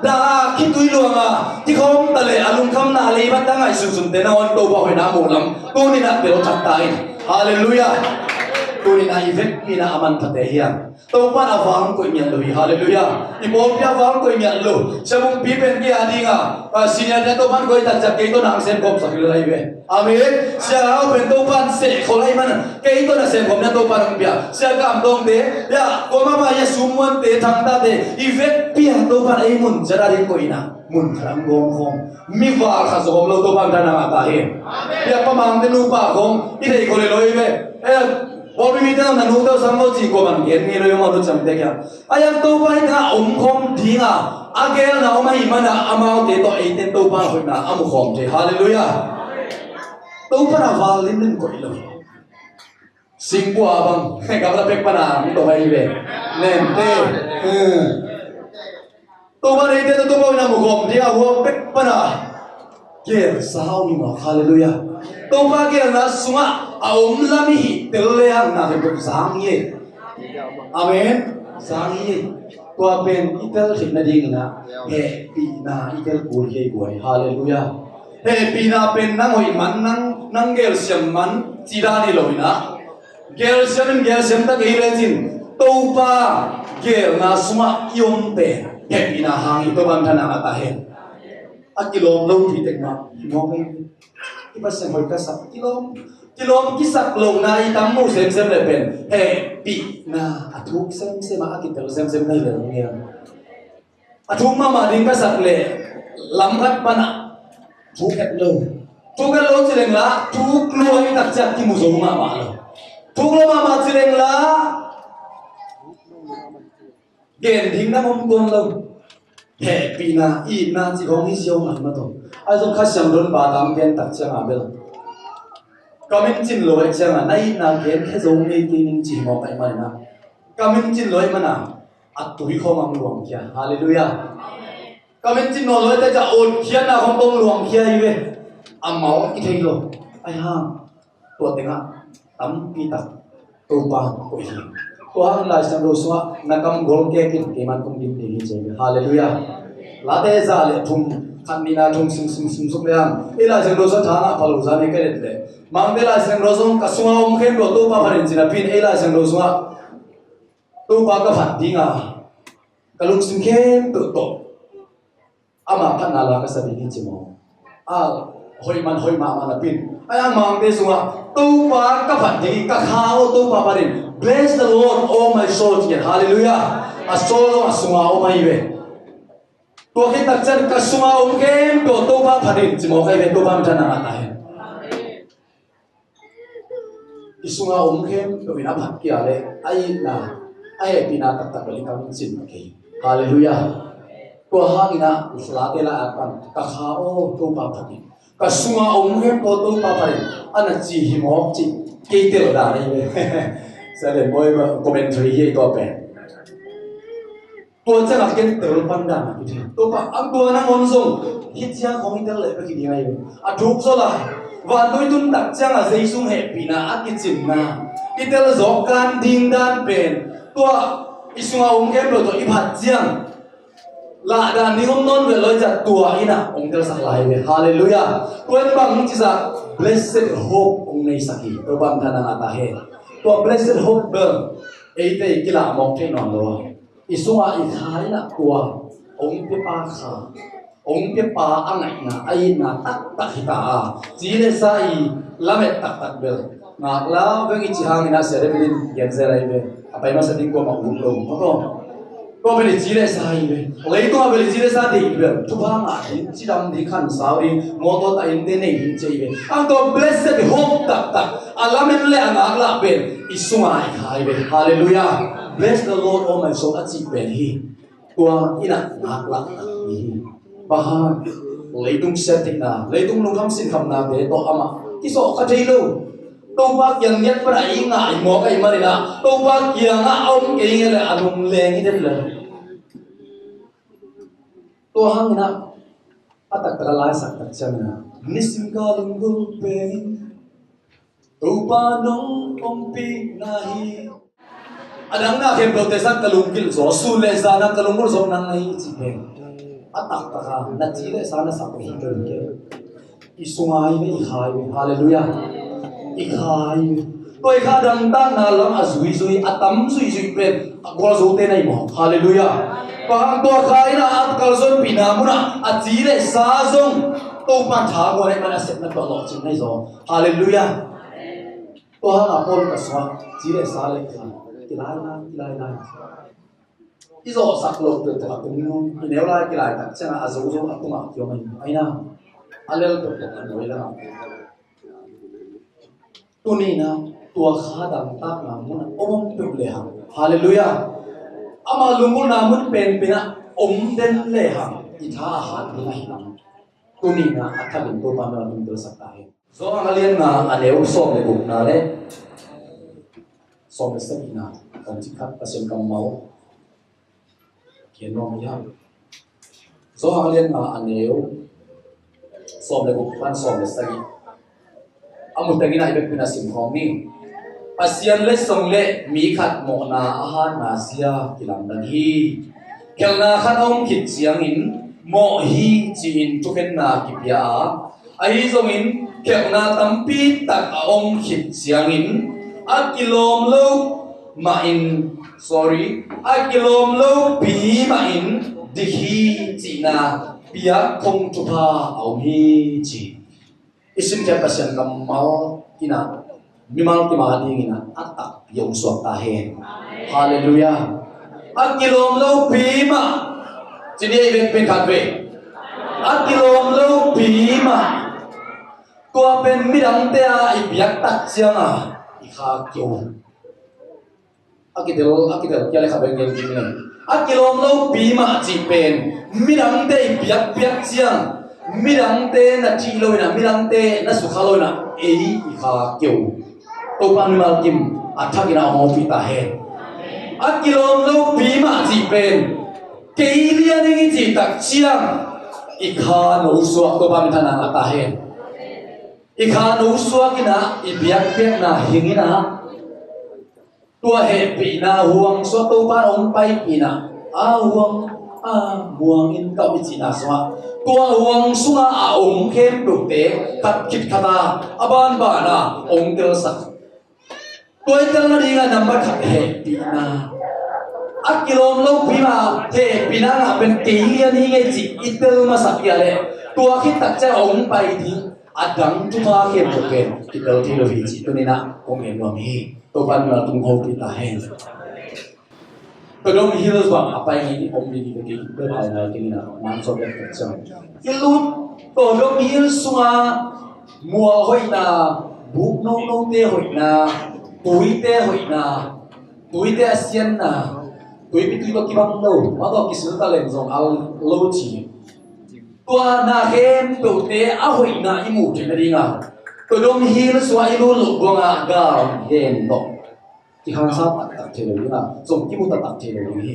da khitui luanga kikhawm ta leh a lungkhamna a leibat a ngaihsunsunte nangawn Topa hoihna muh lam tuni-in a tel thak ta in. Halleluiah. Tuni-in a i vekpi-in a manphate hi hang. Topa in a val koih ngiat lo hi. Halleluiah. I pawlpi a val koih ngiat lo. Sia Bungpi pen kei a dinga, a senior te Topa in koih tak ciang kei tawh nang semkhawm sak hi lai ve. Amen. Sia Hau pen Topa in sehkhol ahih manin kei tawh na semkhawm na Topa in hong pia. Sia Kam Tawngte, ya, kuamah mah ya Sumuante, Thangtate, i vekpi a Topa in ei mun ciat a ding koihna mun khat ah hong gawm khawm. Mi val khat zong om lo, Topa in thang nang a ta hi. Biakpa Mangte nupa khawng i thei khol hi lo hi ve. Eh, pawlpi mite na nute sam lo ci kuamah gen ngei lo hi, om a lu ciamteh kia. A yang Topa in a omkhawm dinga a gelna om ahih manin amaute tawh eite Topa hoihna a mukhawm thei. Halleluiah. Topa in a val limlim koih lo. Singpua bang gamla pek pana mi tawh ahi ve. Nente. Hmm. Topa in eite tawh Topa hoihna mukhawm dinga huap pek pana gelsa om hi mawk. Halleluiah. Topa gelna sungah a om lam i hih tel le hang na khen kop zang hi. Amen. Zang hi. Tua pen i tel theih nadingin ah hehpihna i tel kul hi buai. Halleluiah. Hehpihna pen nang hoih man, nang, nang gelsiam man ci dan hi lo in ah, gelsiam in gelsiam ta kei lecin Topa gelna sungah i om pen hehpihna hang hi. Topa in thang nang a ta hen. A kilawm lo pi tek mah hi mawk hi. I Pasian hoih ka sak, kilawm, kilawm kisak lohna i tam mu semsem le pen hehpihna a thuk semsem a, a kitel semsem na hi lel ngian. A thuk mahmah ding ka sak le lam khat pana thuk et lo. Thuk et lo ci leng la thuk lua i tak ciang kimu zo mahmah lo. Thuk lo mahmah ci leng la gen ding na om tuan lo. Hehpihna, itna cih khawng hi ziau ngai mah tawh. Ahi zong Kha Siangtho in Pathum gen tak ciangin bel, ka min cin lo ahih ciangin na itna gen khe zo ngei kei ning ci hi mawk ahih manin ah, ka min cin lo ahih manin ah a tui khawng hong luangkhia. Halleluiah. Ka min cin nawn lo ahih ciangin a utkhiatna khawng tawh hong luangkhia hi ve. Amau i thei lo. Ahi hang tua tengah tampi tak Topa koih hi. Tua hang Lai Siangtho sungah na kam gol kek in keiman kong dim ding hi ci hi. Halleluiah. Late za le thum, khat nihna thum sung sung sung suk le hang, ei Lai Siangtho sungah tha ngah pha lo zah ni ka et leh, Mangte Lai Siangtho sung, ka sungah om khempeuh Topa phat in ci napi in ei Lai Siangtho sungah Topa ka phat dinga ka lungsim khempeuh tawh ama phatna la ka sa ding hi ci maw? A hoih man hoih mahmah napi in, a yang Mangte sungah Topa ka phat ding hi, ka kha aw Topa phat in, "Bless the Lord, oh my soul," ci hi. Halleluiah. A soul zong a sunga om ahi ve. Tua khit tak ciang ka sunga om khempeuh Topa phat in ci maw, ka hi ve. Topa min thang nang a ta hen. I sunga om khempeuh in a phat kia le a itna, a hehpihna taktak bel i kam in cin kei. Halleluiah. Tua hangin ah Late lai-at pan ka kha aw Topa phat in, ka sunga om khempeuh Topa phat in, a na ci hi mawk cih kei tel dan ahi ve. Sia Lian Bawi commentary hi tua pen. Tua ciangah ken tel pan dan a kithei. Topa, a tua nangawn zong hih ciang khawng i tel leh bek hi ding ahi ve. A thuk zaw lai. Vantui tun tak ciangah Jesu hehpihna a kicinna i tel zawh kan ding dan pen, tua i sunga om khempeuh tawh i phat ciang lah dan ding om nawn vet lo ahih ciang tua in ah hong telsak lai ve. Halleluiah. Tua in bang hong cizah, blessed hope hong neisak hi. Topa min thang nang a ta hen. Tua blessed hope bel eite i kilah mawk thei nawn lo a, i sungah i kha in ah tua hong piapa kha, hong piapa a ngaihna, a itna taktak hi ta a, ci le sa i lamet taktak bel ngak la veng i ci hangin ah Sia David in gen zel ahi ve. A pai masa ding kuamah ut lo maw. Tua bel i ci le sa hi ve. Leitungah bel i ci le sa ding bel thupha ngah ding, cidam ding, khansau ding, mawtaw, ta innte nei ding ci hi ve. Ang tua blessed hope taktak, a lamet le a ngaklah pen i sungah i kha hi ve. Halleluiah. "Bless the Lord, oh my soul," a cih pen hi. Tua in ah ngaklah tak hi. Bang hang, leitung siattheihna, leitung lungkham sinkhamnate tawh amah kizawh kha thei lo. Topa kiang ngiat pan a i ngai mawk ahih manin ah, Topa kiangah a om kei ngiat leh a lungleng hi den leh. Tua hangin ah, a taktak a laisak tak ciangin ah, nisim ka lunggulh pen Topa nong ompihna hi. A dang na khempeuhte sang ka lunggulh zaw, sun le zan ah ka lunggulh zaw nang na hi ci pen. A taktak a na ci le sa na sak hi kei. I sung a hi ve, i kha hi ve. Halleluiah. I kha hi ve. Tua i kha dangtakna lam a zuizui, a tam zuizui pen a gualzote na hi mawk. Halleluiah. Bang hang tua kha in ah a kalsuanpihna munah a ci le sa zong Topa thamuan ahih man a sepna tua lawhcing na hi zaw. Halleluiah. Tua hang a Paul ka suak ci le sa le kha kilainai, kilainai. I zawhsak loh peuhpeuh a tung, i neu lai kilai tak ciangin a zozo a tungah kiom ahi na. A lel peuhpeuh a nuai lamah. Tuni-in ah tua kha dangtakna munah om peuh lehang. Halleluiah. Ama lunggulhna mun penpen ah om den lehang i tha a hat ding ahi lam. Tuni-in ah a thakin Topa na lam dingdolsak ta hen. Johan a lian nga a neu sawm le gukna le sawm le sagihna, kong cik khat Pasian kammal kian nuam hi hang. Johan a lian nga a neu sawm le guk pan sawm le sagih. A mu tengin ah i bekpin a sim khawm ni. Pasian letsong le mi khat mawhna a hatna zia kilamdang hi. Khelhna khat a om khit ciangin mawh hi ci-in thukhenna kipia a, ahi zongin khelhna tampi tak a om khit ciangin a kilawm lo mahin, sorry, a kilawm lopi mahin dik hi cihna piak khong thupha a om hi ci. I simkhiat Pasian kammal in ah mimal kim a dingin ah a takpi hong suak ta hen. Halleluiah. A kilawm lopi mah. Ci ni ei vekpi khat vei. A kilawm lopi mah. Tua pen midangte a i biak tak ciang a i kha keu. A kitel, a kitel kia le kha beng gen kim ne. A kilawm lopi mah cih pen midangte i biakpiak ciang, midangte na cih lo in ah, midangte na sukha lo in ah, ei i kha keu. Topa mimal kim a thakin a hong hopih ta hen. A kilawm lopi mah cih pen kei lian ing i cih tak ciang i kha no suak, Topa minthanna ngah ta hen. I kha no suak in ah, i biakpiakna hing in ah, tua hehpihna huang sua Topa hong paipihna a huang a muang in ka om i cihna sungah, tua huang sungah a om khempeuhte khat khit khat a, a banban a hong telsak. Tua i tel nadingah nambat khat hehpihna. A kilawm lopi mah hehpihna ngah pen kei lian hi ngei cih i tel masak hi a leh, tua khit tak ciang a hong pai ding a dang thupha khempeuh pen kitel thei lo hi cih tuni-in ah kong gen nuam hi. Topa nunga tung hopih ta hen. Todom Hills bang a pai ngei ding om ding hi ve, kei bel pai nai kei ni na, man sawt bek ciang. I lut Todom Hills sunga mual hoihna, buk nonote hoihna, tuite hoihna, tuite a sianna, tuipi tui tawh kibang lo, mah tawh kisil ta leng zong a lo ci. Tua na khempeuhte a hoihna i muh theih nadinga, Todom Hills sua i lut loh buanga gal gen tawh kikhansa taktak thei lo ding a, zong kimu taktak thei lo ding hi.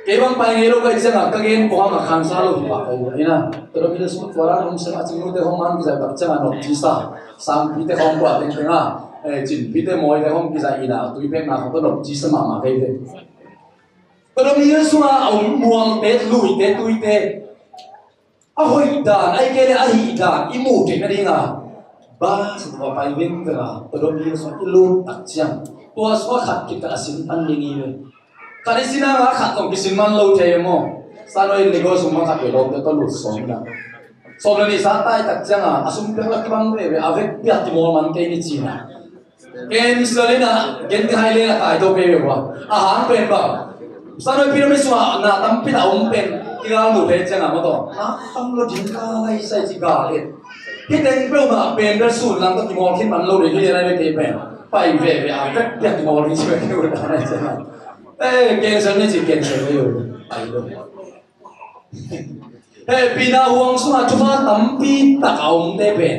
Kei bang pai ngei lo ka hih ciangin ka gen kawm a khansa lo hi pah ka hi na. Todom Hills sung tua dan hong sem a, Chingnute hong man kizai tak ciangin nopci sa, Sangpite hong kua tengteng a, eh, Cinpite mawite hong kizai ina, tui pekna hong ka nopci sa mahmah ka hi ve. Todom Hills sunga a om mualte, luite, tuite, a hoih dan, ahih kei leh a hih dan i muh theih nadinga, bus tua pai vengveng a, Todom Hills sung i lut tak ciang, tua sungah khat khit khat a sin pan ding hi ve. Khat i sin a, khat tawh kisin man lo thei maw. Sanoi Lagos sung bang khat vei lawmte tawh lut sawm na. Sawm le nih sa tai tak ciang a, a sum piak la kibang veve, a vek piak kimawl man kei ni ci na. Cancel in a, gen ti hai leng a tai to pe ve bua. A hang pen bang. Sanoi pyramid sungah na tampi na om pen kigal mu thei ciang a maw tawh. A tam lo ding ka lai sai ci gal in. Hih teng peuhmah pen bel sun lang tawh kimawl khin man lo ding hi lian a ve kei pen. Pai veve a vek piak kimawl ding ci ve kei ut a nai ciang a. Eh, cancel ni ci cancel ve uh. Pai lo. Hehpihna huang sungah thupha tampi tak a omte pen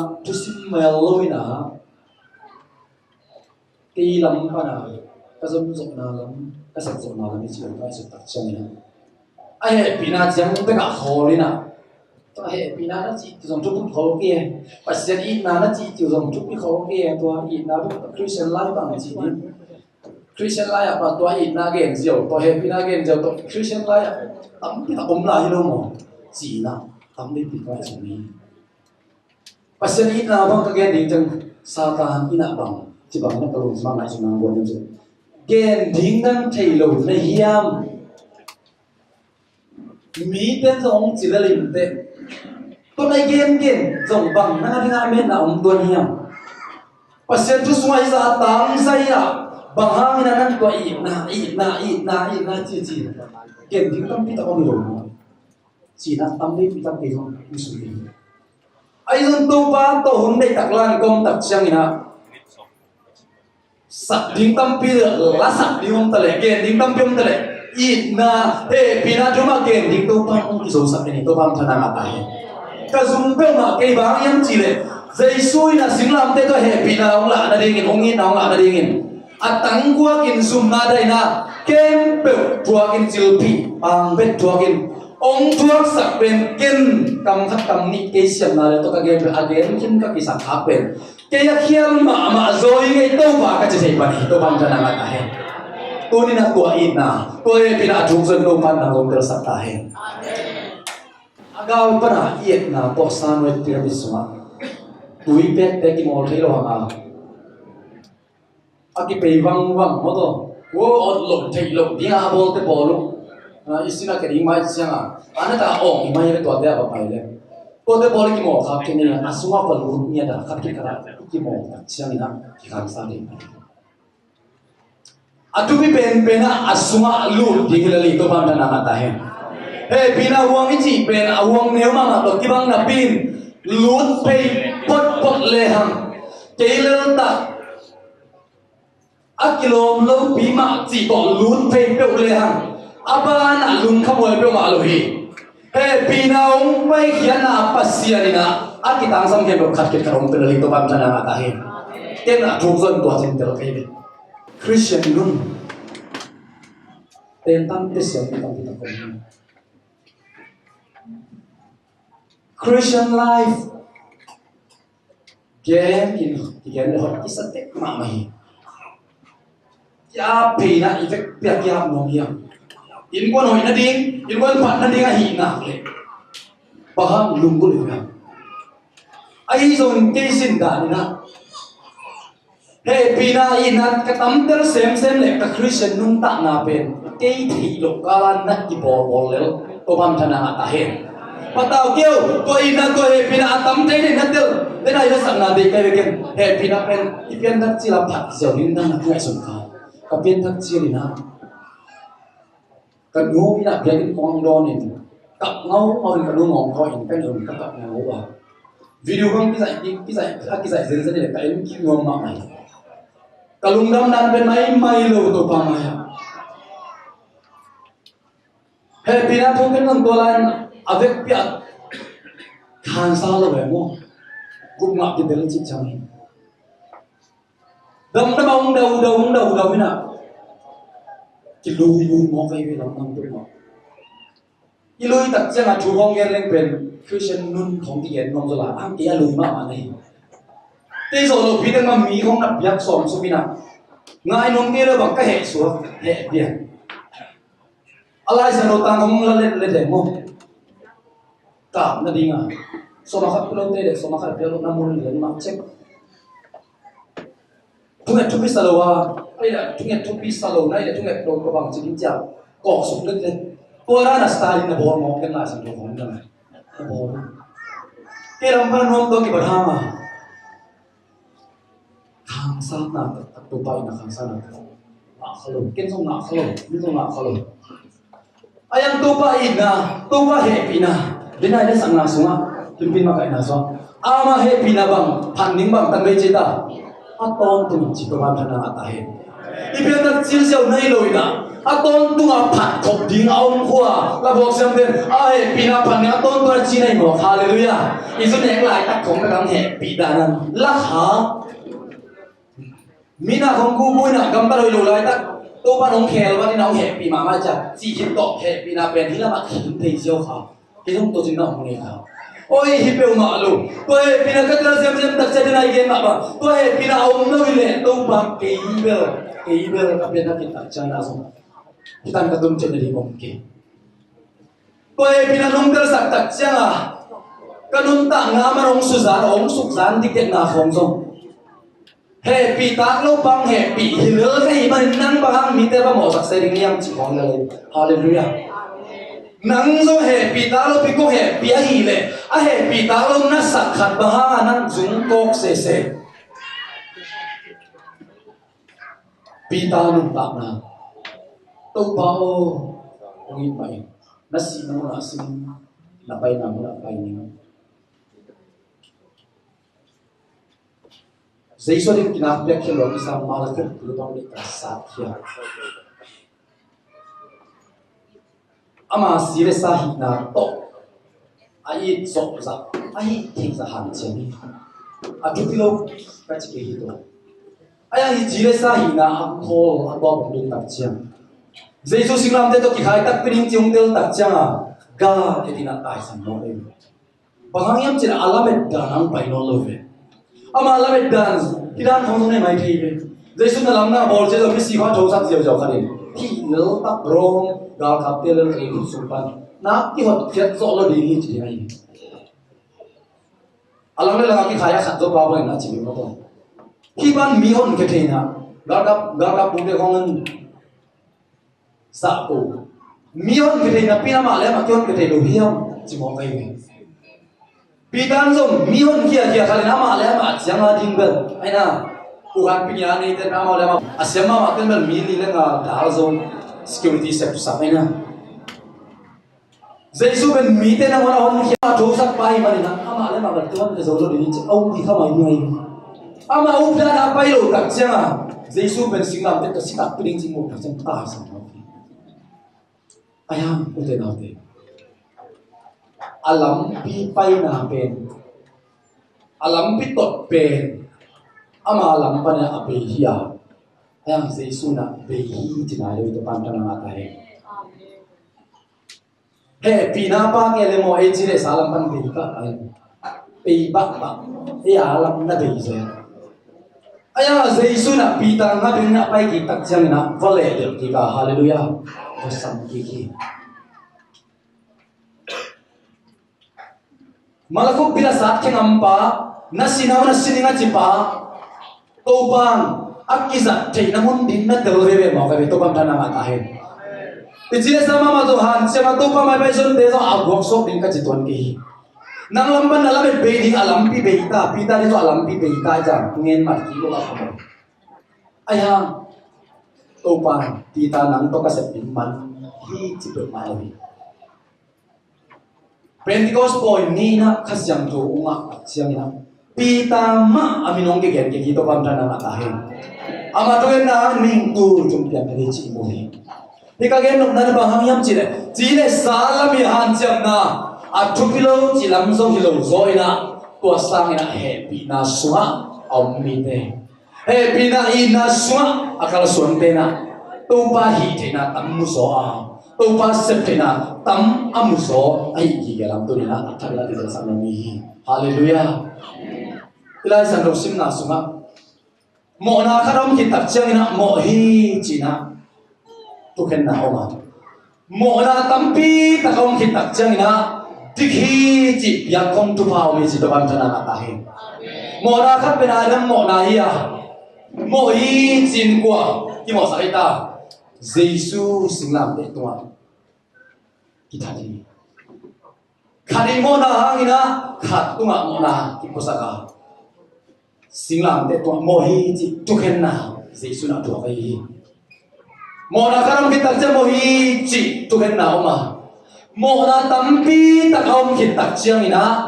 thusim mel lo in a, kei lam pan a ka zon zawhna lam, ka sak zawhna lam i ci lo ka suk tak ciangin a, a hehpihna ciang bekah khawl in a, tua hehpihna na cih tu zong thupi khol kei. Pasian itna na cih tu zong thupi khol kei. Tua itna bek Christian life bang ci ni. Christian life ah tua itna gen ziau, tua hehpihna gen ziau, tua Christian life ah tampi tak om lai hi lo maw? Cihna tampi tak ci ni. Pasian itna bang ka gen ding ciang Satan itna bang ci bang na ka lung sima ngai sima buat ni. Gen ding nang thei lo na hiam? Mite zong ci lel in teh, tua na i gengen zong bang nang a dingah a metna om tuan hiam? Pasian thu sungah i za a tangzai ah bang hangin a nang tua itna, itna, itna, itna cici gen ding tampi tak om hi lo maw? Cihna tampi tak kei zong i sui hi. Ahi zong Topa tawh hun deih tak lan kom tak ciangin a sak ding tampi, la sak ding om ta leh, gen ding tampi om ta leh, itna, hehpihna thu mah gen ding Topa hong kizosak ding, Topa hong thanna ngah ta hen. Ka zum peuhmah kei bang hiam cih leh, Jesu in a singlamteh tawh hehpihna hong lah nadingin, hong itna hong lah nadingin a tangguakin zumna daihna khempeuh thuakin, cilphih pangbet thuakin hong thuaksak pen ken kam khat kam nih kei siamna le tawh ka gen pen a gen khin ka kisak khak pen kei a khial mahmah zaw hi ngei Topa ka ci thei pan hi. Topa hong thanna ngah ta hen. Tuni-in a tua itna, tua hehpihna a thuk zon Topa in nang hong telsak ta hen. A gal pan a i etna tawh Samuel pyramid sungah tui pekpek kimawl thei lo hang a, a kipei vangvang maw taw, wo, awt loh theih loh ding a bawlte bawl uh. A, i sin a kei ding mai ciang a, a na ta awng i mai ve tuate a va pai le. Tuate bawl i kimawl khak kei ni a sungah va lut ngiat a khat khit khat a i kimawl tak ciangin a kikhangsa ding. A thupi penpen ah a sungah lut ding hi lel hi. Topa hong thanna ngah ta hen. Hehpihna huang i cih pen a huang neu mahmah tawh kibang napi in lut phei photphot lehang, kei lel tak a kilawm lopi mah cih tawh lut phei peuh lehang a banah lungkham huai peuhmah lo hi. Hehpihna hong paikhiatna ah Pasian in a, a kitangsam khempeuh khat khit khat hong pia lel hi. Topa hong thanna ngah ta hen. Ken a thuk zon tua cin tel kei ve. Christian nun tentang te siam ni tampi tak om hi. Christian life gen in, kigen le hot kisa tek mahmah hi. Kia pheina i vek pia kia nuam hiam? Innkuan hoih nading, innkuan phat nading ahih nak leh bang hang lunggulh hiam? Ahi zongin kei sin dan in a, hehpihna itna ka tamtel semsem le ka Christian nuntakna pen kei theih loh kal a na kibawlbawl lel Topa hong thanna ngah ta hen. Patau kei uh, tua itna tua hehpihna a tam thei ding na tel, den a i lasakna deih kai ve ken. Hehpihna pen i pianthak cil a phat ziau ding na na ngaihsun kha. Ka pianthak cil in a, ka nu in a biakinn kong dawn in, kap ngaungau in ka nu ngawng kawh in ka nu ka kap ngaungau a. Video bang kizaih, kizaih, a kizaih zenzen in ka en kik nuam mahmah hi. Ka lungdam dan pen maimai lo Topa mai a. Hehpihna thu ken zong tua lai-in a vekpi a khansa lo e maw. Gup ngah kitel cih ciang hi. Damdam a hong daudau, hong daudau in a, kiluilui mawk ahi ve lamdang peuhmah. I lui tak ciang a thu hong gen leng pen Christian nun hong kigen nuam zaw lai, ang kei a lui mahmah na hi. Tei zawh lopi teng mah mi hong na piak sawm sum in a, ngai nuam kei lo bang ka heh suak, heh piak. A Lai Siangtho tang hong la let let e maw. Kap nading a, sawm a khat pia lote le sawm a khat pia lohna mun lian mah cek. Thunget thupi sa lo a, ei la thunget thupi sa lo na, ei la thunget lo ka bang ci ding ciah. Kawk suk let let. Tua dan a Stalin na bawl mawk ken Lai Siangtho hong na, na bawl. Kei lam pan nuam tua kibat hang a, khangsanna taktak, Topa itna khangsanna taktak ngah kha lo. Ken zong ngah kha lo, mi zong ngah kha lo. A yang Topa itna, Topa hehpihna, dinai le sakna sungah, pinpin makaihna sungah, ama hehpihna bang phat ning bang tan bei ci ta. A tawntung ci Topa tha na ngah ta hen. I pianthak cilsiau na hi lo in ah, a tawntung a phat khop ding a om khua, la buak siam den, a hehpihna phat ning a tawntung a ci na hi mawk. Halleluiah. I zu nek laitak khong ka dang hehpih dan an la kha. Mina khong kuku in ah gamtat hoih lo laitak, Topa nong khel vat in ah hong hehpih mahmah cia, cih hi tawh hehpihna pen hi lamah khin thei ziau kha. Kei zong tua cin na hong nei kha. Oi, hi peuhmah lo. Tua hehpihna ka tel ziamziam tak cia den a i gen mah bang, tua hehpihna a om lo hi leh Topa kei bel, kei bel ka pianthak khit tak ciang na zong hi tan ka tum cian na ding om kei. Tua hehpihna nong telsak tak ciang a ka nuntakna man hong suzan, hong sukzan dikdekna khong zong hehpih tak lo pang hehpih hi lel ka hih manin nang bang hang mite va mawhsak se ding hiam cih khawng lel hi. Halleluiah. Nang zong hehpih tak lo pi kong hehpih ahih leh a hehpih tak lo na sak khat bang hang a nang zung kawk sese. Peter nuntakna. Topa aw, kong it mah in, na sihna munah sin, na paina munah pai ning. Jesu a ding kinak piak khia lo a kisa Malakhi bung li khat sat khia. Ama si le sa hihna tawh a it zawh zah, a hih theih zah hanciam hi. A thupi lo ka ci kei hi tua. A yang hi ci le sa hihna a khawl a tawp hong ding tak ciang, Jesu singlamteh tawh kikhai takpi ding ci hong tel tak ciang a, ga e ding a taisan mawk ei. Bang hang hiam cih leh a lamet dan hong pai nawn lo ve. Ama lamet dan, hih dan khong zong nei mai thei ve. Jesu na lamna bawl cia zong misi kha thosak ziauziau khat in, thih lel tak Rom galkapte lel kei khut sung pan na kihot khiat zawh lo ding hi ci ding ahi. A lang le lang a kikhai a khat zo pa bangin a ci ding lo. Hih pan mi honkhia theihna, galkap, galkap pute khong in zah ko. Mi honkhia thei napi in amah le amah kihonkhia thei lo hiam ci mawk ahi ve. Peter in zong mi honkhia khia khat in amah le amah ciang a ding bel ahi na. Kuhan pi nia neite amah le amah a siam mahmah ten bel mi li le nga dal zo security sep sak ahi na. Jesu pen mite nangawn a honkhia a thosak pa ahih manin amah le amah bel tua honkhia zo lo ding hi ci a um hi kha mai hi. Amah updan a pai lo tak ciang a Jesu pen singlamteh tawh si takpi ding ci mu tak ciang taisan lo. A hiam ute naute, a lampi paina pen, a lampi tot pen ama lam panin a bei hi a, a hiam Jesu in a bei hi ci nai lo hi. Topa in thang a ngah ta hen. Hehpihna pa kei le maw, ei ci le sa lam pan bei pah, ei bei pah pah, ei a lam na bei zel. Ahi a Jesu in a Peter ngah ding in a pai kik tak ciangin a va leh delh kik a, halleluiah, va sam kik hi. Malakuk bil a sat khe ngam pa, na si na, na si ning a ci pa, Topa'n a kizat theihna mun ding na tel veve mawk a ve. Topa'n thang a ngah ta hen. I ci le sa mahmah zong hanciam a Topa mai pai zonte zong a guak suak ding ka ci tuan kei hi. Nang lam pan na lamet bei ding a lampi bei ta, Peter ding zong a lampi bei ta, i cang ngen mat kik lo a khamawh. Ahi hang Topa'n Peter nang tawh ka sep ding man hi ci peuhmah lo hi. Pentecost pawi ni-in ah Kha Siangtho hong ngah tak ciangin ah Peter mah a min hong kigen kik hi. Topa'n thang a ngah ta hen. Amah thungetna hang mihing tul thum piang ka hi cih mu hi. Hih ka gen nopna bang hang hiam cih leh, ci le sa lam i hanciamna a thupi lo cih lam zong hi lo zaw in ah, tua sangin ah hehpihna sungah a om mite, hehpihna itna sungah a kalsuante in ah Topa hih theihna tam mu zaw a, Topa sep theihna tam a mu zaw ahih gige lam tuni-in ah a thak in ah kitelsak nuam hi. Halleluiah. I Lai Siangtho simna sungah mawhna khat a om khit tak ciangin ah mawh hi ci-in ah thukhenna a om a, mawhna tampi tak a om khit tak ciangin ah dik hi cih piak khong thupha a om hi ci. Topa'n thang a ngah ta hen. Mawhna khat pen Adam mawhna hi a, mawh hi ci-in kua kimawhsak hi ta? Jesu singlamteh tungah kithat hi. Khat in mawhna hangin ah khat tungah mawhna kipuasak a, singlamteh tungah mawh hi cih thukhenna Jesu in ah thuak ahi hi. Mawhna khat om khit tak ciang mawh hi cih thukhenna om a, mawhna tampi tak a om khit tak ciangin ah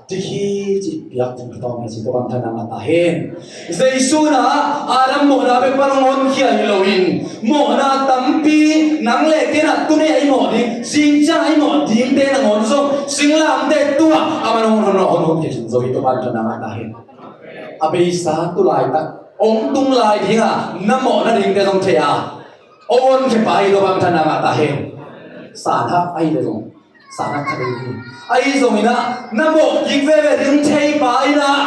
dik hi cih piak thei tawm hi ci, tua bang thahatna ngah ta hen. Jesu in ah Adam mawhna bek pan hong honkhia hi loin, mawhna tampi nang le kei in ah tu ni a i mawh ding, zing ciang a i mawh dingte nangawn zong singlamteh tungah aman hong hon, hong honkhia zo hi, tua bang thahatna ngah ta hen. A beisa tu laitak hong tung lai ding a, na mawh nadingte zong thei a, hong honkhia pa hi, tua bang thahatna ngah ta hen. Sanhak ahi le zong, sanhak khat ahi hi. Ahi zongin ah na mawh kik veve ding thei pa in ah,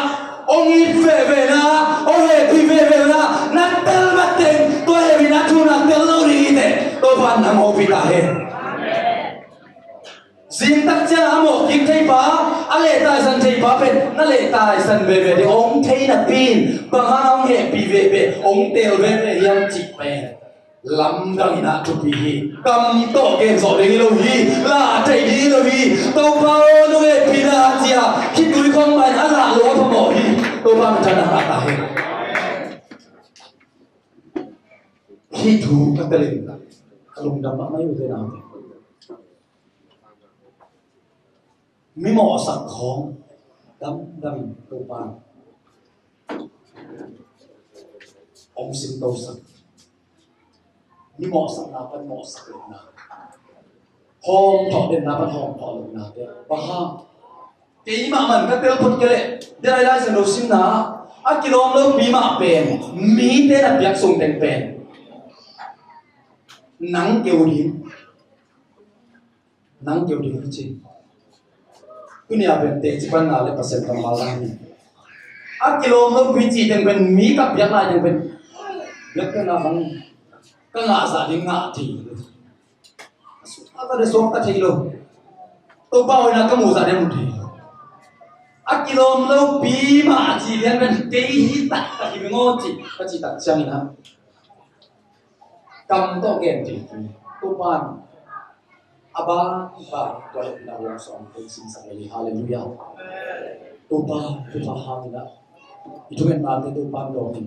hong it veve na, hong hehpih veve na, na tel mateng tua hehpihna thu na tel lo ding hi teh, tua bang nang hopih ta hen. Zing tak ciang a mawh kik thei pa, a leh taisan thei pa pen na leh taisan veve ding hong thei napi in, bang hang hong hehpih veve, hong teel veve hiam cih pen lamdang in ah thupi hi. Kam tawh gen zawh ding hi lo hi. Lah thei ding hi lo hi. Topa aw, nong hehpih na, ci a khitui khawng mah in a lah lo a phamawh hi. Topa minthanna ngah ta hen. Hih thu ka tel in ka lungdam mahmah hi, ute naute. Mi mawhsak khawng damdam in Topa in hong simtosak. Mi mawhsakna pan mawhsak lohna, hawmthawh denna pan hawmthawh lohnate. Bang hang? Keimah man ka tel phot kei leh, Lai Siangtho simna a kilawm lopi mah pen, mite na piak sung teng pen nang keu ding, nang keu ding hi ci. Tuni a pen teci panna le Pasian kammal dang hi. A kilawm lopi cih teng pen, mi ka piak lai teng pen, piak piakna bang ka ngah zah ding ngah thei lo. A ka de suak ka thei lo. Topa hoihna ka muh zah ding mu thei lo. A kilawm lopi mah a ci lian pen kei hi taktak hi beng aw ci, ka cih tak ciangin ah kam tawh gen thei. Topa in a ban ban tua hehpihna huang sawm teng simsak lel hi. Halleluiah. Topa, Topa hangin ah i thungetnate Topa in dawng in,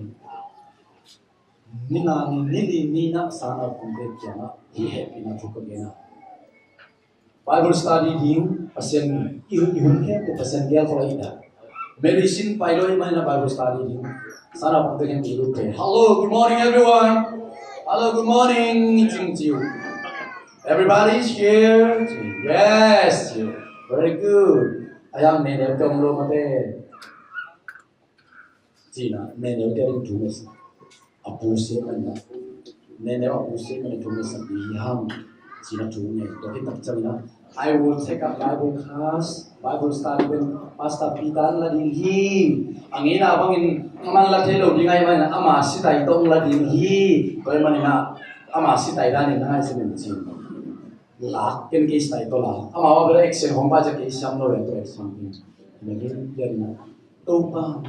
nina ni, nili ni na sangnaupangte kiangah hih hehpihna thu ka gen a, Bible study ding, Pasian i hun, i hun khempeuh Pasian gelkhol a hi ta. Medicine pai lo ahih manin a Bible study ding, sangnaupangte khempeuh i lut thei. Hello, good morning everyone. Hello, good morning. Cing ci uh. Everybody is here. Yes. Very good. Ayang ne ne tong lo mate. Cina, neneu te ding thu mesa. A pu se man na. Neneu a pu se man thu mesa, i ham. Cina thu ne. Tua hi tak ciang na, I will take up Bible class, Bible study pen Pastor Peter in la ding hi. A ngeina bangin aman la thei lo ding ahih manin ama sitai tawh la ding hi. Tua ahih manin ama sitai danin na ngaihsun in cin. La ken kei sitai tawh la. Amau a bel action hong pai ciang kei siam lo le, tua action ding. Topa,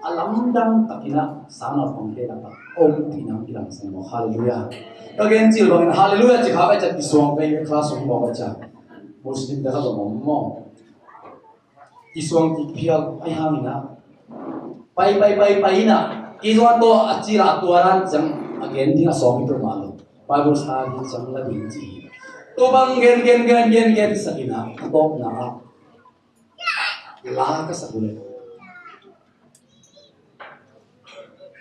a lamdang takin a sangnaupangte lakah ompihna hong kilangsan maw. Halleluiah. Ka gen cil bangin halleluiah ci kha ka ciat kisuang pei, class hong mawk a ciat. Muslim te kha zong om maw. Kisuang kik phial ahih hangin a, pai, pai, pai, pai in a, kei zong a tawh a cil a tua dan ciang a gen ding a sawm hi peuhmah lo. Bible study ciang la ding ci hi. Tua bang gen, gen, gen, gen, gen sak in a, a tawpna ah la ka sak uh leh,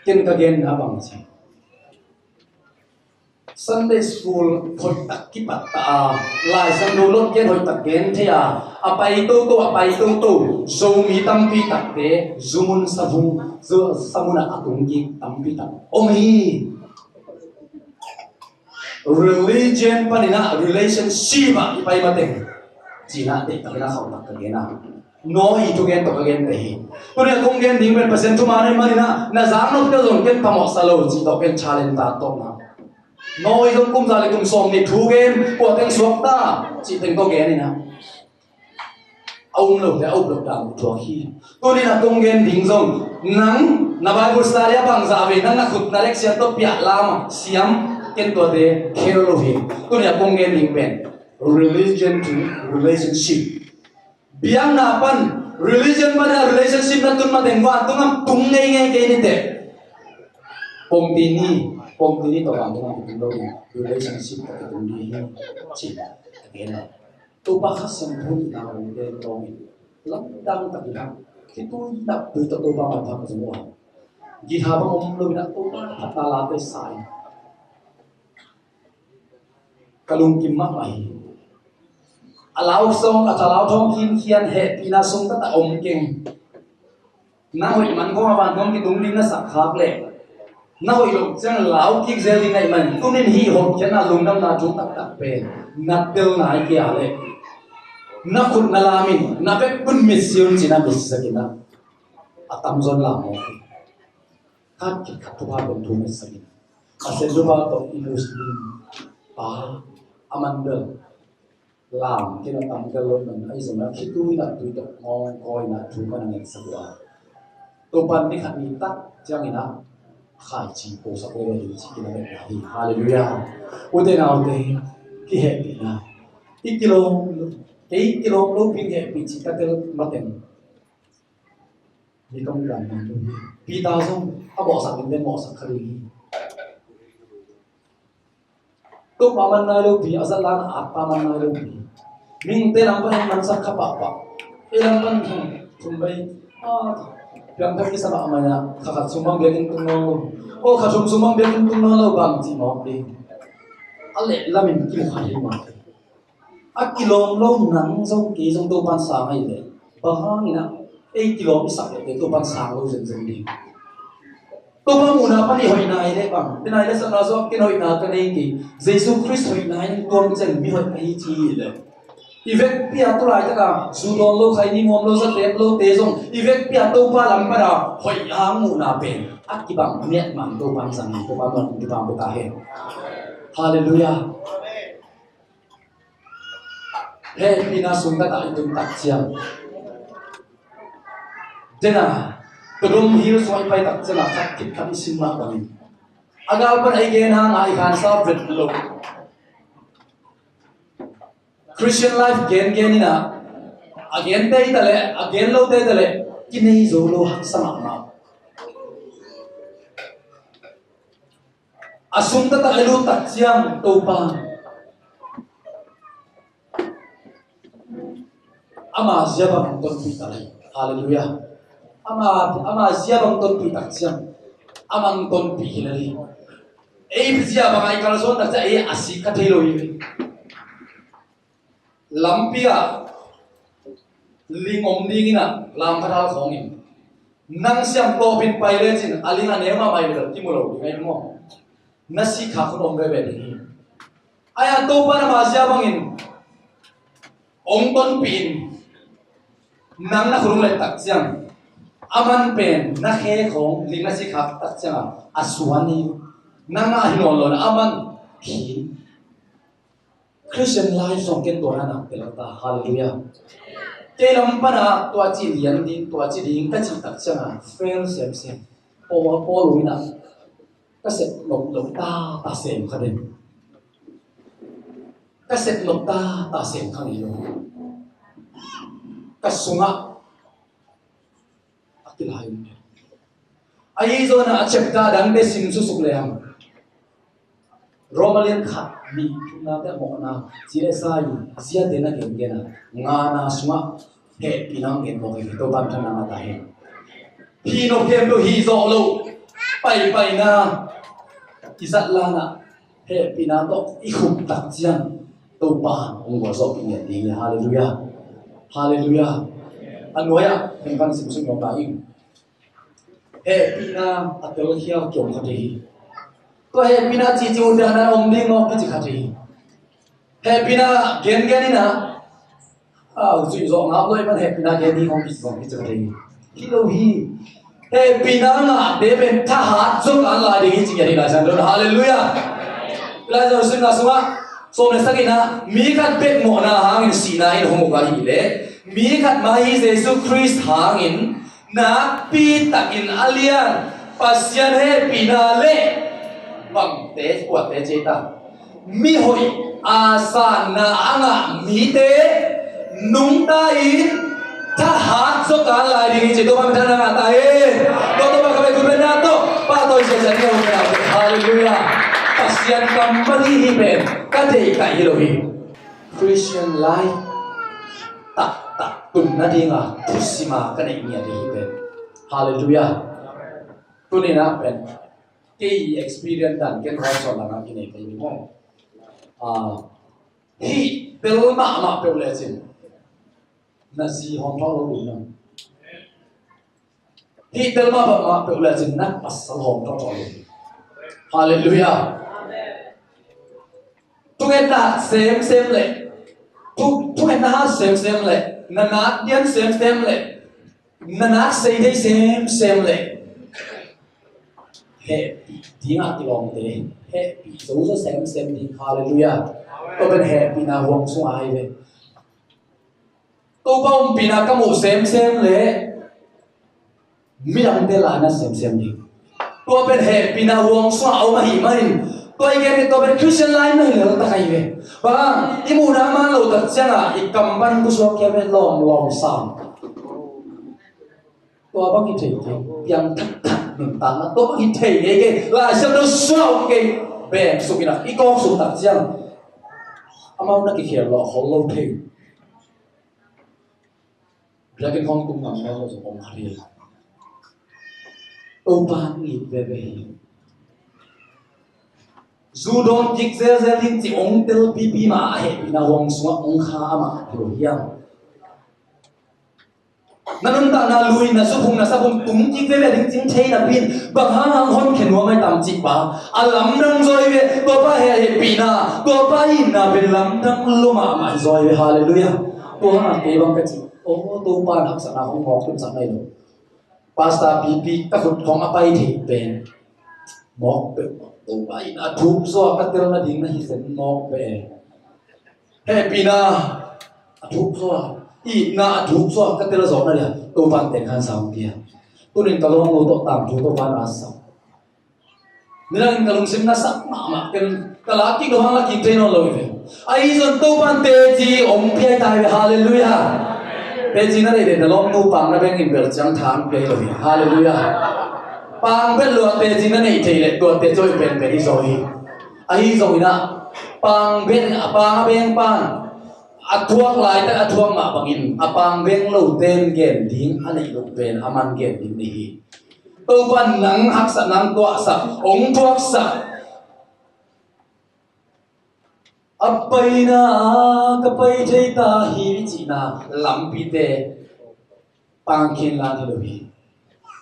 ken ka genna bang ci, Sunday school hoihtak kipat ta a, Lai Siangtho lot gen hoihtak gen thei a, a pai toto, a pai toto Zomi tampi takte zumun savung, zu-, samun ah a tung kik tampi tak om hi. Religion panin a relationship ah i pai mateng, cina te takin a khauhtak ka gen a, Noah i thugen tawh ka gen te hi. Tuni a kong gen ding pen Pasian thuman ahih manin a, na zak nop te zong ken phamawh sa lo cih tawh ken challenge ta tawh na. Noah i zong kum za le kum sawm nih thugen, kua teng suak ta cih teng tawh gen in a, a um lo te a up lo dan thuak hi. Tuni a kong gen ding zong, nang na Bible study a bangzah vei nang na khut na lek siam tawh piah lam a siam, ken tuate khel lo hi. Tuni a kong gen ding pen religion to relationship. Biakna pan, religion pan a relationship na tun mateng vantung ah tung ngeingei kei ni teh. Pongtini, pongtini tawh vantung ah kitung lo ding, relationship tawh kitung ding hi, ci-in a gen a. Topa Kha Siangtho nihna hong gen tawngin lamdang takin a, khitui naptui tawh Topa manpha ka zong uh a, guitar bang om lo in a, Topa phatna late sa in. Ka lungkim mahmah hi. A lau sawng, a thalau thawng khinkhian hehpihna sung taktak om keng. Na hoih man khawng a vantung kitung ding na sak khak leh, na hoih loh ciang lau kik zel ding na hih man, tunin hih hotkhiatna lungdamna thu taktak pen na tel nai kei a leh, na khut na lam in, na bek bun mitsi un ci-in a mitsi sak in a, a tamzaw in lam mawk hi. Khat khit khat thupha pen thu mitsak in, a sen thupha tawh i Muslim pa a man bel lam kei na tam kei lo man, ahi zong a khitui naptui tawh ngawng kawi in a thu ka na ngetsak uh a. Topa in ni khat ni tak ciangin a khaici posak veve ding ci-in a ngetna hi. Halleluiah. Ute naute, kihehpihna, i kilawm, kei kilawm lopi hehpih ci ka tel mateng. Mi tawngkam nang lo hi. Peter zong a mawhsak ding pen mawhsak kha ding hi. Topa man nai lopi, a zat lan a atpa man nai lopi. Mihingte lam pan mansak kha pahpah. Ei lam pan thum, thum bei. Ah, piangthak kisa mahmah in a, kha khat sung bang biakinn tung nawn lo. Aw, kha thum sung bang biakinn tung nawn lo bang ci mawk ding. A leh lamin kimu kha hi mawk. A kilawm lo nang zong kei zong Topa'n sang ahih leh, bang hangin a ei kilawm i sak leh Topa'n sang lo zenzen ding. Topa muhna pan i hoihna ahih leh bang, tua ahih leh sangin zong ken hoihna ka nei kei, Jesu Khrist hoihna in tuam ciang mihoih ka hi ci hi leh. I vekpi a tu laitak a zu dawn lo, khaini nuam lo, za teep lote zong i vekpi a Topa lam pan a hoih hang muhna pen a kibang miat man Topa'n zang hi, Topa muan Topa pia ta hen. Halleluiah. Hehpihna sung taktak i tun tak ciang, dena Edom Hills sung i pai tak ciang a khat khit khat i sim mah bangin a gal pan a i gen hang a i khansa vet lo. Christian life gen gen in a, a gente hi ta leh, a gen lote hi ta leh, kinei zo lo haksa mahmah. A sung taktak i lut tak ciang Topa ama zia bang tonpih ta lai. Halleluiah. Ama, ama zia bang tonpih tak ciang amah tonpih hi lai. Ei zia bang a i kalsuan tak ciang ei a sik kha thei lo hi. Lampi ah ling om ding in a, lam khat hal khawngin, nang siam tawpin pai lecin a ling a neu mahmah hi lo, kimu lo ding ahi maw? Na sikkhak hun om veve ding hi. Ahi a, Topa in ama zia bangin hong tonpih in, nang na khut hong let tak ciang, aman pen na khe khawng ling na sikkhak tak ciang a, a suan hi. Nang a hi nawn lo in a, aman khi Christian life zong ken tua na nak tel ta. Halleluiah. Kei lam pan a tua ci lian ding, tua ci ding ka cih tak ciang a fail semsem. Pawl, pawl uh in a ka sep nop lo ta, ta sem kha den. Ka sep nop ta, ta sem kha ngei lo. Ka sungah a kilai. Ahi zongin a chapter dangte sim susuk le hang, Roma lian khat nih thumnate a mawhna ci le sa in, a ziate na gengen a, ngana sungah hehpihna hong gen mawk hi. Topa in thangna ngah ta hen. Hih nop khempeuh hih zawh loh, paipaina, i zat lan a hehpihna tawh i khup tak ciang Topa hong gualzawhpih ngiat ding hi. Halleluiah. Halleluiah. A nuai-ah hong kan sim suk nuam ta ing. Hehpihna a telkhial kiom kha thei hi. Tua hehpihna cici uh te a na om ding maw kici kha thei hi. Hehpihna gengen in a, a, uh cuih zawh ngap lo i pan hehpihna gen ding hong kici zong kici kha thei hi. Hi lo hi. Hehpihna ngahte pen thahat zong an lai ding hi ci ngiat hi Lai Siangtho in. Halleluiah. Lai Siangtho simna sungah sawm le sagihna, mi khat bek mawhna hangin sihna in hong uk ahih leh, mi khat mah hi Jesu Khrist hangin nakpi takin a lian Pasian hehpihna le bangte kuate ci ta. Mihoih a sanna a ngah mite Nungta in thahat zawk a lai ding hi ci. Topa min thang na ngah ta hen. Tua Topa ka bei thupha na tawh pahtawi siasia ding a hun na. Halleluiah. Pasian kammal hi hi pen ka deihkaih hi lo hi. Christian life taktak tun nadinga thusim a ka neih ngiat hi hi pen. Halleluiah. Tuni na pen kei experience dan ken hong sawn langa kinei kei ni maw. Ah, hih tel mahmah peuh lecin na zi hawm thawh lo ding na. Hih tel mahmah peuh lecin na pasal hawm thawh lo ding. Halleluiah. Thungetna semsem le thu, thungetna hat semsem le na nak dian semsem le na nak sei thei semsem le hehpih dingah kilawmte hehpih zo zo semsem ding. Halleluiah. Tua pen hehpihna huang sungah hi ve. Topa ompihna ka muh semsem le midangte laina semsem ding. Tua pen hehpihna huang sungah a om ahih manin tua i gen hi. Tua pen Christian life na hi lel tak ahi ve. Bang i muhna man lo tak ciangah i kam pan pusuak kia ve lawm lawm sam. Tua bang i thei kei piang thakthak nuntakna tua bang i thei ngei kei. Laisiam lo suah om kei. Beng suk inah i kawk suk tak ciang amau na kikhel lawh khol lo thei. Biakinn khawng tung ngam lo zong om kha hi. Topa ngit veve hi. Zu dawn kik zelzel ding ci ong tel pipi mah a hehpihna huang sungah ong kha amah hi lo hiam? Na nuntakna lui na suphung na saphung tung kik veve ding cing thei napi in bang hang hang hon khe nuam ai tam cih pa a lamdang zaw hi ve. Tuapa hehpihna tuapa itna pen lamdang lo mahmah hi zaw hi ve. Halleluiah. Tua hang kei bang ka cih aw Topa in haksatna hong mawk tumsak nai lo. Pastor pipi ka khut khong a pai thei pen mawk peuh mawk. Topa in a thuk zaw a ka tel nading na hi sen mawk peuh e. Hehpihna a thuk zaw a itna a thuk zaw a ka tel zawh na dia Topa in teng khan sang pia. Tunin ka lawm lo tawh tangthu Topa in a sak. Nidangin ka lungsim na sak mahmah ken ka lak kik lo hang lak kik thei nawn lo hi ve. Ahi zon Topa in teci om piai ta hi ve. Halleluiah. Teci na neih leh na lawmnu pang na bengin bel ciang thang piai lo hi. Halleluiah. Pang bel lua teci na neih thei leh tua teci oi penpen hi zaw hi. Ahi zongin ah pang beng a pang a beng pan a thuak laitak a thuak mah bangin a pang beng lo ten gen ding a neih lo pen a man gen ding nei hi. Topa in nang haksat nang tuahsak ong thuaksak a paina a ka pai thei ta hi cihna lampite pangkhin lan hi lo hi.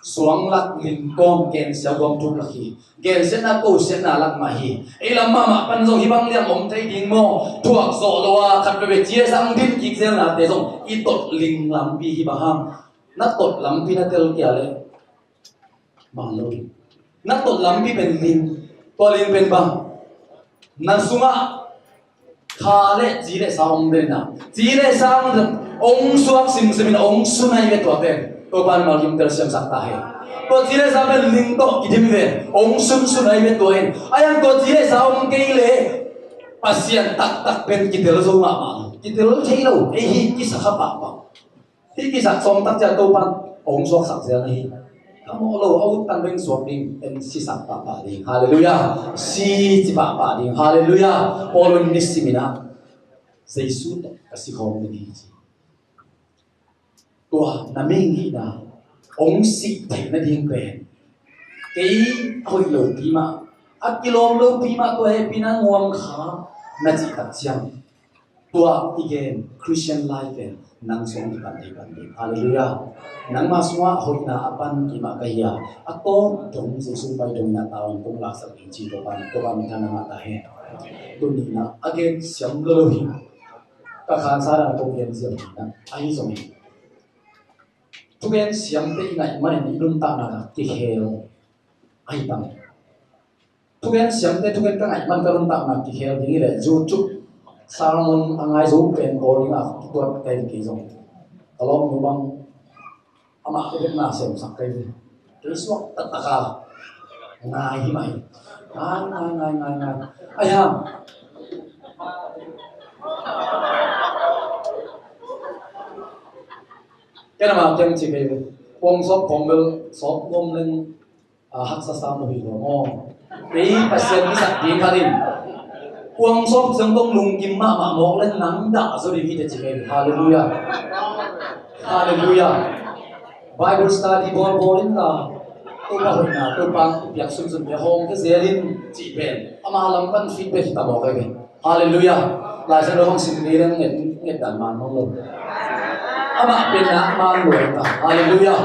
Suang lak ling kawm gensia guam thuk lak hi. Gensiatna kosiatna lak mah hi. Ei lam mahmah pan zong hi bang liang om thei ding maw? Thuak zawh lo a khat veve cia sang din kik zelnate zong i tot ling lampi hi bang hang. Na tot lampi na tel kia leh man lo hi. Na tot lampi pen ling. Tua ling pen bang na sungah kha le ci le sa om den na ci le sa om den ong suak simsim in ong sun ai ve tua pen Topa in malkim tel siamsak ta he. Tua ci le sa pen ling tawh kidim ve ong sun sun ai ve tua in a yang tua ci le sa om kei le Pasian taktak pen kitel zo mahmah lo kitel thei lo ei hi kisa kha pahpah. Hih kisap sawm tak ciang Topa'n hong suaksak zel na hi. Ka mawh lo a ut tan beng suak ding en sisak pahpah ding. Halleluiah. Si ci pahpah ding. Halleluiah. Paul in nisimin ah Jesu tawh ka si khawm ding hi ci. Tua na meng hihna hong sih theih nading pen kei a hoih lopi mah a kilawm lopi mah tua hehpihna nuam kha na cih tak ciang tua i gen Christian life pen nang sungah kipan thei pan ding. Halleluiah. Nangmah sungah hoihna a pan kei mah ka hi a a tawm dong Jesu pai dong na tawm kong laksak ding ci Topa na Topa min thang na ngah ta hen. Tuni na a gen siam lo lo hi. Ka khansa na kong gen siam hi na ahi zong hi. Thugen siamte i ngaih manin i nuntakna kikhel ahi tam. Thugen siamte thugen ka ngaih man ka nuntakna kikhel ding hi leh YouTube sermon a ngai zo pen kawl ding a kituat kai kei zong ka lawmnu bang amah ka vekna semsak kai ve. Kei suak taktak a ngai hi mah hi. Ngai ngai ngai ngai ngai. Ai ha. Ken ama kiang ci kei ve. Kuang sawp khawng bel sawp nuam leng, a, haksa sam lo hi lo maw. Kei Pasian mi sak ding khat in kuang sawp ciang kong lungkim mahmah mawk leng nang dah zaw ding hi teh ci kei ve. Halleluiah. Halleluiah. Bible study bawlbawl in la, Topa hoihna, Topa piak sunsun pia hawng ka zel in cih pen ama lam pan feedback hi ta mawk ahi ve. Halleluiah. Lai Siangtho hong sim kei leng nget, nget dan man hong lo. Amah pen na man lo ta. Halleluiah.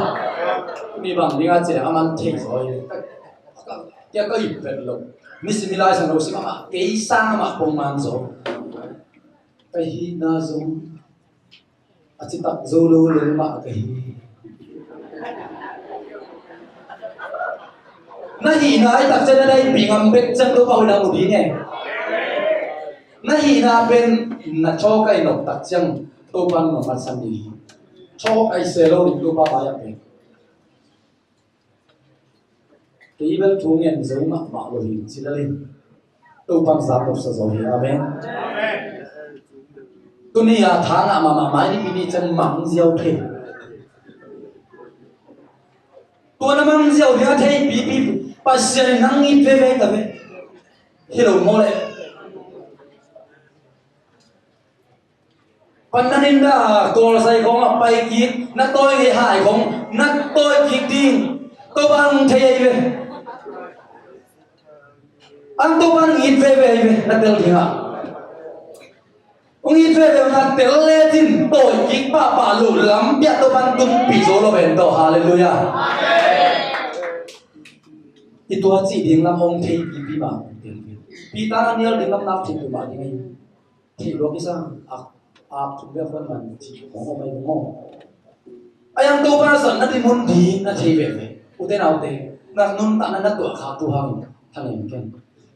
Mi bang ding a ci leng aman thei zaw hi. Kia ka ip vet lo. Nisim i Lai Siangtho sim amah kei sang amah pong man zaw. Ka hihna zong a citak zo lo lel mah ka hi. Na hihna i tak ciang na daipih ngam bek ciang Topa hoihna mu ding e. Na hihna pen na thawk a i nop tak ciang Topa nong matsan ding hi. Thawk a i se lo ding Topa pai a pen. Kei bel thu ngen zo mahmah lo hi ci lel in Topa'n zak nopsa zo hi. Amen. Tuni a tha ngah mahmah mai ni pi ni ciang mang ziau thei. Tua na mang ziau ding a thei pipi Pasian in nang it veve ta ve. Hi lo maw le. Pan na nin da, kawlsai khawng a pai kik, na tawi ngei hai khawng na tawi kik ding. Topa hong thei ahi ve. An Topa hong it veve ahi ve, na tel ding a. Hong it veve na tel le cin tawi kik pahpah lo lam piah Topa hong tunpih zo lo ven tawh. Halleluiah. I tua cih ding lam hong thei pipi mah hong tel ve. Peter a nial ding lam nak thei pi mah ding ahi. Thei lua kisam, ak, ak thum bek hong man ci hong om ahi maw. A yang Topa na zat na ding mun ding na thei veve. Ute naute, na nuntakna na tuah kha tu hang thanem ken.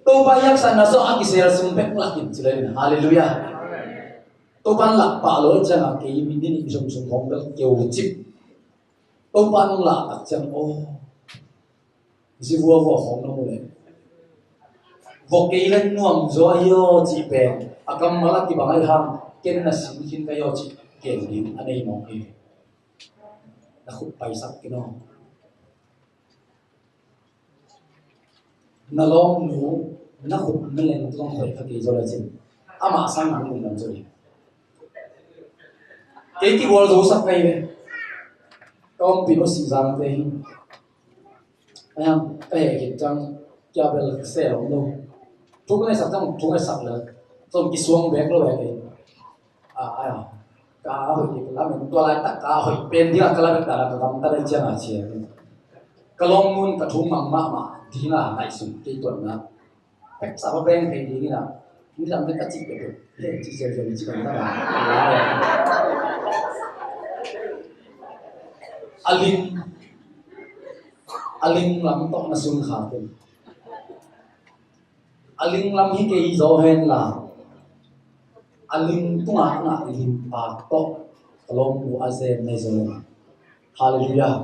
Topa i haksatna zong a kisel sung bek lakin ci lel. Halleluiah. Topa lak pah lo ciang a kei mi ni nih sung sung hong bel keu cip. Topa nong lak tak ciang aw. Zi vuavua khawng na mu leh vok kei leng nuam zaw ahi aw cih pen a kammal a kibang ahi hang ken na sin khin ka hi aw cih gen ding a nei mawk hi. Na khut paisak kei naw. Na lawmnu na khut na leng tawh hoih kha kei zaw le cin amah sang nang lungdam zaw ding. Kei kigual zo sak ka hi ve. Ka ompih aw Sihzangte hi. Ahiang ka heh khit ciang kia bel sel om lo. Thu ka ngaisak ciang thu ngaisak le zong kisuang bek lo ve kei. A, a, ka hoih ding ka lamen tua laitak ka hoih pen ding a ka lamen dana ka gamta dai ciang a cia. Ka lawmnu'n ka thu mang mahmah ding a ngaihsun kei tuanna. Pek sa va beng thei ding ina. Ni lam te ka cih pek pek. He, cih cia cia ni cih lam ta na. A ling, a ling lam tawh na sun kha ken. A ling lam hi kei zaw hen la, a ling tungah ngah limpak tawh ka lawmnu a zen nei zaw hen. Halleluiah.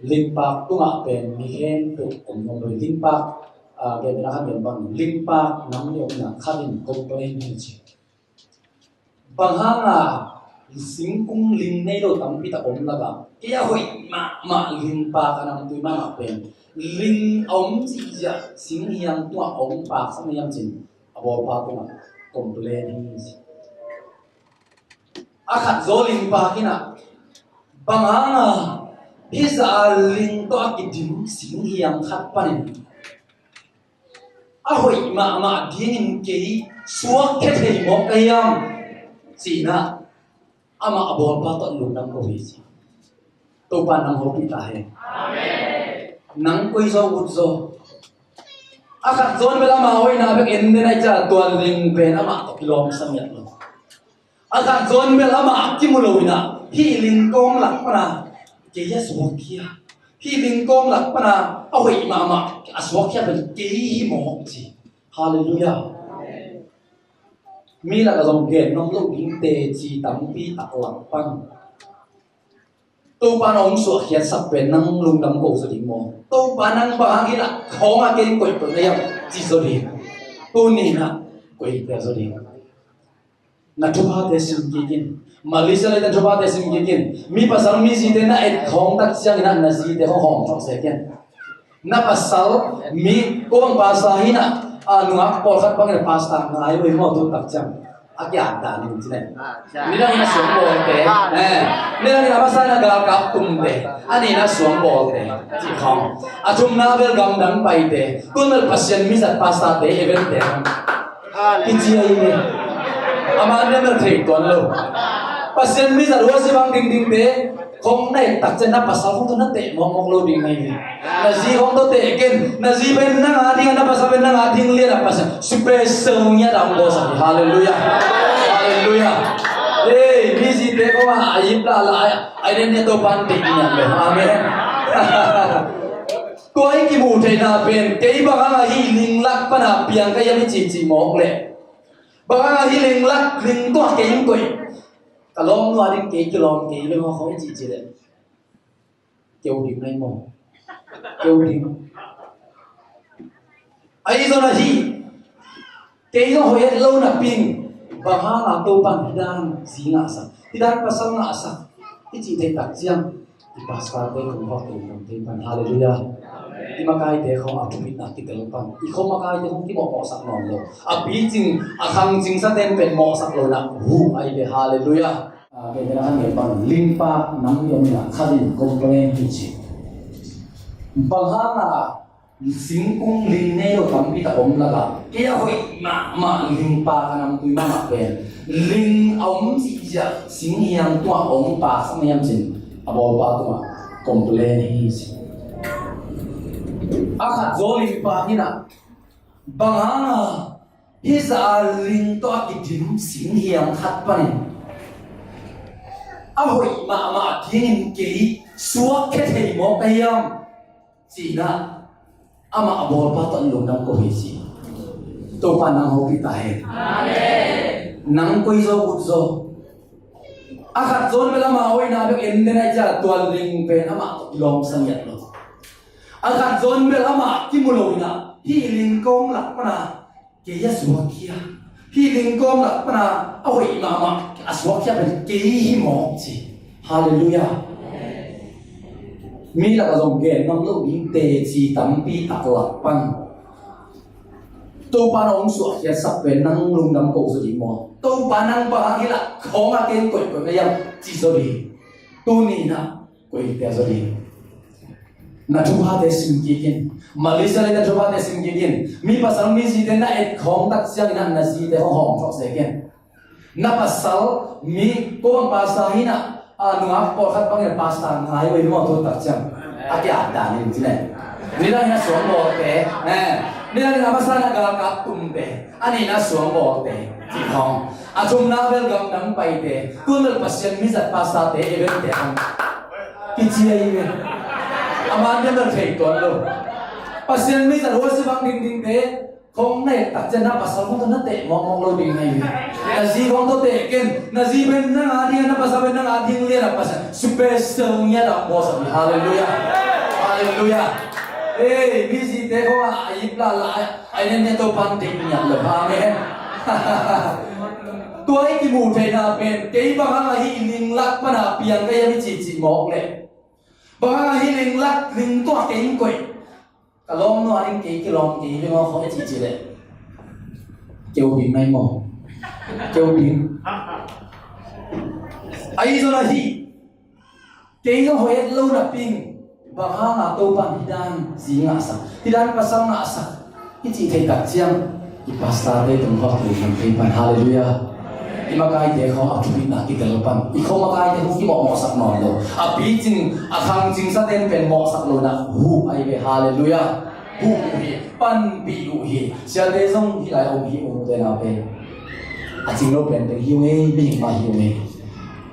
Limpak tungah pen mi khempeuh om om lo. Limpak, ah, gen na khan gen bang limpak nam ni om na khat in complain hi ci. Bang hanga singkung ling nei lo tampi tak om laka kei a hoih mahmah limpak a namtui mahmah pen ling a om cihciah singhiang tungah a om paksak na hiam cin a bawlpa tungah complain hi ci. A khat zaw limpak inah bang hanga hizah a ling tawh a kidim singhiang khat panin a hoih mahmah dingin kei suakkhia thei mawk ka hiam? Cinah amah a bawlpa tawh lungdam ko hi ci. Topa nang hopih ta hen. Nang koi zaw ut zaw. A khat zawn bel amah hoihna bek en den ai ca tuan ling pen amah tawh kilawmsa miat lo. A khat zawn bel amah a kimu lo inah hih ling kawm lak pana kei a suakkhia. Hih ling kawm lak pana a hoih mahmah a suakkhia pen kei hi mawk ci. Halleluiah. Mi lakah zong gen nop loh ding teci tampi tak lak pan Topa na hong suahkhiatsak pen nang lungdam ko zaw ding maw? Topa nang bang hang hi lah khawng a kei koih koih na hiam ci zaw ding. Tuni inah koih koih zaw ding. Na thuphate sim kik in. Malaysia leite thuphate sim kik in. Mi pasal mi zite na et khawng tak ciangin ah na zite khawng hawm thawh se ken. Na pasal mi ko bang pastor hi na, a, nungak pawlkhat bangin pastor ngai uh hi maw tu tak ciang. A kiat dan in ci nen. Nidang in a suang bawlte. Eh, nidang in a masa in a galkap tumte. A nih in a suang bawlte. Ci khawng. A thumna bel gamdang paite. Tun bel Pasian mizat pastorte, evangelistte. Kici a hi ve. Ama an deuh bel thei tuan lo. Pasian mizat huaisi bang dingdingte. Khawng na et tak ciang na pasal khawng tawh na teh mawkmawk lo ding na hi ve. Na zi khawng tawh teh ken. Na zi pen nang a ding a, na pasal pen nang a ding lian a Pasian. Special ngiat a hong bawlsak hi. Halleluiah. Halleluiah. Ei, mi zite khawng a yip la la a, a den ne to pan te ngiat lo. Amen. Tua i kimuh theihna pen, kei bang hang a hih ling lak pan a piang ka hiam i cihcih mawk leh. Bang hang a hih ling lak, ling tuah kei in koih. Ka lawm nua ding kei kilawm kei leng aw khawng i cihcih leh. Keu ding nai maw. Keu ding. Ahi zong ahi. Kei zong hoih et lo napi in, bang hang a Topa'n hih dan zi ngahsak, hih dan pasal ngahsak, i cih theih tak ciang, i pastorte kong hawk kei kong tei pan. Halleluiah. I makaite khawng a thupitna kitel pan. I khawng makaite khawng kimawhmawhsak nawn lo. A picing, a khangcingsa ten pen mawhsak lo na. Hu, ahi ve. Halleluiah. A, kei te na khan ngen bang, lingpa nang i om ina khat in complain hi ci. Bang hang a singkung ling nei lo tampi tak om lak a, kei a hoih mahmah lingpa ka namtui mahmah pen, ling a om zihziah singhiang tungah hong pasak na hiam cin, a bawlpa tungah complain hi ci. A khat zaw lingpa hi na, bang hang a hih zah a ling tawh a kidim singhiang khat panin a hoih mahmah dingin kei suakkhia thei mawk ka hiam? Ci-in ah amah a bawlpa tawh lungdam ko hi ci. Topa nang hopih ta hen. Amen. Nang koi zaw ut zaw. A khat zawn bel amah hoihna bek en den ahih ciang tua ling pen amah tawh kilawmsa ngiat lo. A khat zawn bel amah kimu lo in ah hih ling kawm lak pan a kei a suakkhia, hih ling kawm lak pan a a hoih mahmah a suakkhia pen kei hi mawk ci. Halleluiah. Mi lakah zong gen ngam loh ding teci tampi tak lak pan Topa na hong suahkhiatsak pen nang lungdam ko zaw ding maw? Topa nang bang hang hih lak khawng a kei koihkoih na hiam ci zaw ding. Tuni in ah koih tia zaw ding. Na thuphate sim kik in. Malaysia le na thuphate sim kik in. Mi pasal mi zite na et khawng tak ciangin ah na zite khawng hawm thawh se ken. Na pasal mi ko bang pastor hi na, a, nungak pawlkhat bangin pastor ngai uh hi maw tu tak ciang. A kiat dan in ci nen. Nidang in a suang bawlte. Eh, nidang in a masa in a galkap tumte. A nih in a suang bawlte. Ci khawng. A thumna bel gamdang paite. Tun bel Pasian mizat pastorte, evangelistte khawng. Kici a hi ve. A man deuh bel thei tuan lo. Pasian mizat huaisi bang dingdingte khawng na et tak ciang na pasal khawng tawh na teh mawkmawk lo ding na hi ve. Na zi khawng tawh teh ken. Na zi pen nang a ding, na pasal pen nang a ding lian a Pasian special ngiat a hong bawlsak hi. Halleluiah. Halleluiah. Ei, mi zite khawng a yip la la a, a den ne to pan te ngiat lo. Amen. Tua i kimuh theihna pen, kei bang hang a hih ling lak pan a piang ka hiam i cihcih mawk leh, bang hang a hih ling lak, ling tuah kei in koih. Ka lawm nua ding kei kilawm kei leng aw khawng i cihcih leh. Keu ding nai maw. Keu ding. Ahi zong ahi. Kei zong hoih et lo napi in, bang hang a Topa'n hih dan zi ngahsak, hih dan pasal ngahsak i cih theih tak ciang, i pastorte tung khawk kei pan. Halleluiah. I makaite khawng a thupitna kitel pan. I khawng makaite khawng kimawhmawhsak nawn lo. A picing, a khangcingsa ten pen mawhsak lo na. Hu ahi ve. Halleluiah. Hu uh hi. Panpih uh hi. Siate zong hih lai om hi uh te na pen. A cing lo pen teng hi uh ngei, mihing mah hi uh ngei.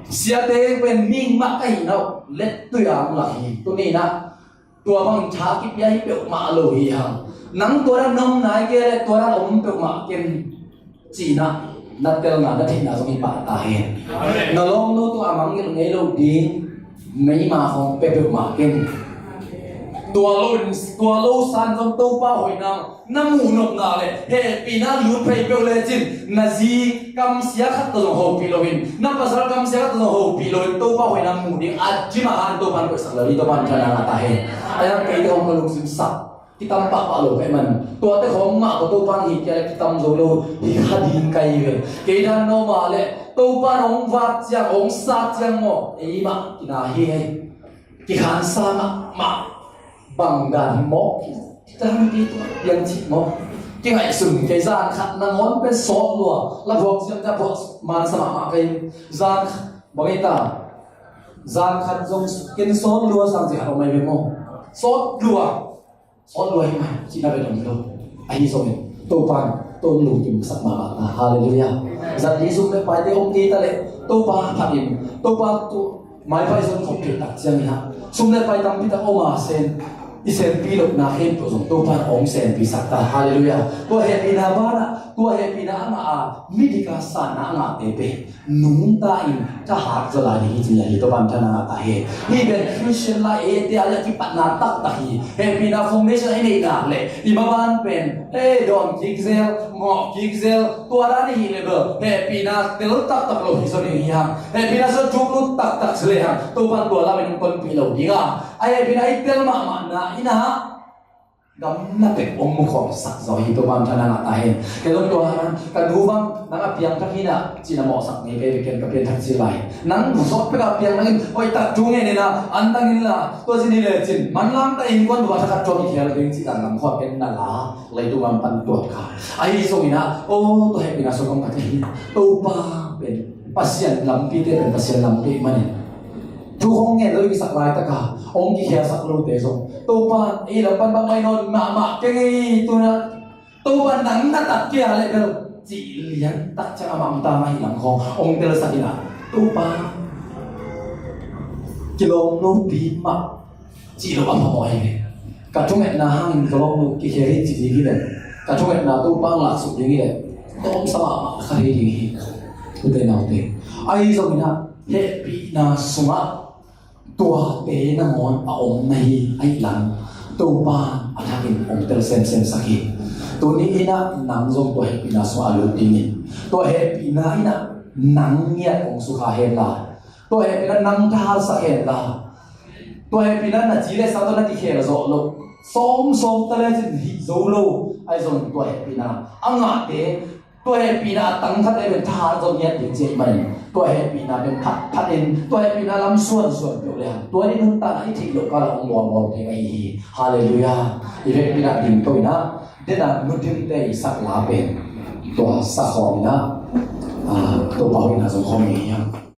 Siate pen mihing mah ka hih na uh, lettui a hong lak hi. Tuni in ah tua bang tha kipia hi peuhmah lo hi hang. Nang tua dan na om nai kei leh tua dan om peuhmah ken ci-in ah na telna na theihna zong hi pah ta hen. Na lawmnu tungah a mangngilh ngei lo ding meima khawng pia peuhmah ken. Tua lo in, tua lo san zong Topa hoihna na muh nopna le hehpihna lut phei peuh lecin na zi kamsia khat tawh zong hopih loin, na pasal kamsia khat tawh zong hopih loin Topa hoihna muh ding a dim a han Topa in koihsak lo hi. Topa in thana ngah ta hen. A yang kei te hong ka lungsim sak kitam pahpah lo peh man, tuate khawng mah ko Topa in hi kia le kitam zo lo hi kha ding ka hi ve. Kei dan no mah le Topa in hong vak ciang hong sat ciang maw ei mah kina hi hei. Kikhansa mahmah bang dan hi maw? Kitampi tua piang cih maw? Kingaihsun kei zan khat nangawn pen sawt lua la phuak siam ta phuak mansa mahmah kei zan khat bang ei ta zan khat zong ken sawt lua sang cih khat om mai ve maw? Sawt lua sawt lua hi mai cihna ve dong lo. Ahi zongin Topa in tawm lungkim sak mahmah ta. Halleluiah. Zat ding sum le paite om kei ta leh Topa phat in Topa tu maipai zon khop kei tak ciangin ah sum le pai tampi tak om a sen i senpi lohna khempeuh zong Topa in hong senpi sak ta. Halleluiah. Tua hehpihna banah tua hehpihna a ngah a midik a sanna a ngahte pen nungta in thahat zaw lai ding hi ci-in ahi Topa in thana ngah ta hi. Hih pen Christian life eite a kipatna taktak hi. Hehpihna foundation i neih nak leh i maban pen ei dawn kik zel, mawh kik zel, tua dan i hih leh bel hehpihna tel taktak lo hi zaw ding hi hang. Hehpihna zong tuk lut taktak si lehang Topa in tua lam in hong tonpih lo ding a, a hehpihna i tel mahmahna in ah gamna pek hong mukhawm sak zaw hi. Topa in thana ngah ta hen. Kei zong tua hang ka nu bang nang a piangthak hi na cih na mawhsak ngei kei ve. Ken ka pianthak ci lai nang sawt pek a piang nang in hoih tak thu ngen in ah an dang in la tua ci ni lecin manlang ta innkuan tua thakhat tua kikhel ding cih dan lam khua ken na la leitung lam pan tuat kha. Ahi zongin ah aw tua hehpihna sung kong ka thei hi. Topa pen Pasian lampite pen Pasian lampi manin thu hong ngen lo i kisak laitaka hong kikhiasak lote zong Topa ei lam pan bangmai nawn mahmah kei ngei tuna Topa nang na tak kia leh bel cih lian tak ciang amah mata mah hi lam khawng hong telsak in ah Topa kilawm lopi mah cih lo a phamawh hi ve. Ka thungetna hangin ka lawm lo kikhia hi cih ding hi leh ka thungetna Topa ang laksuk ding hi leh tawmsa mahmah kha hi ding hi. Ute naute ahi zongin ah hehpihna sungah tuate nangawn a om na hi ahih lam Topa a thakin hong tel semsem sak hi. Tuni in ah nang zong tua hehpihna sungah a lut dingin tua hehpihna in ah nang ngiat hong sukha hen la tua hehpihna nang thahatsak hen la tua hehpihna na ci le sa tawh na kikhel zawh lo sawmsawm ta lecin hih zo lo ahi zong tua hehpihna a ngahte tua hehpihna a tangkhat le pen thahat zong ngiat ding ciah manin tua hehpihna pen phatphat in tua hehpihna lam suansuan peuh le hang tua ni nuntakna i theih loh kala hong mualmual ding ahi hi. Halleluiah. I hehpihna ding to in ah dena nutimte i sak la pen tua sa khawm in ah Topa hoihna zong khawm hi hiam?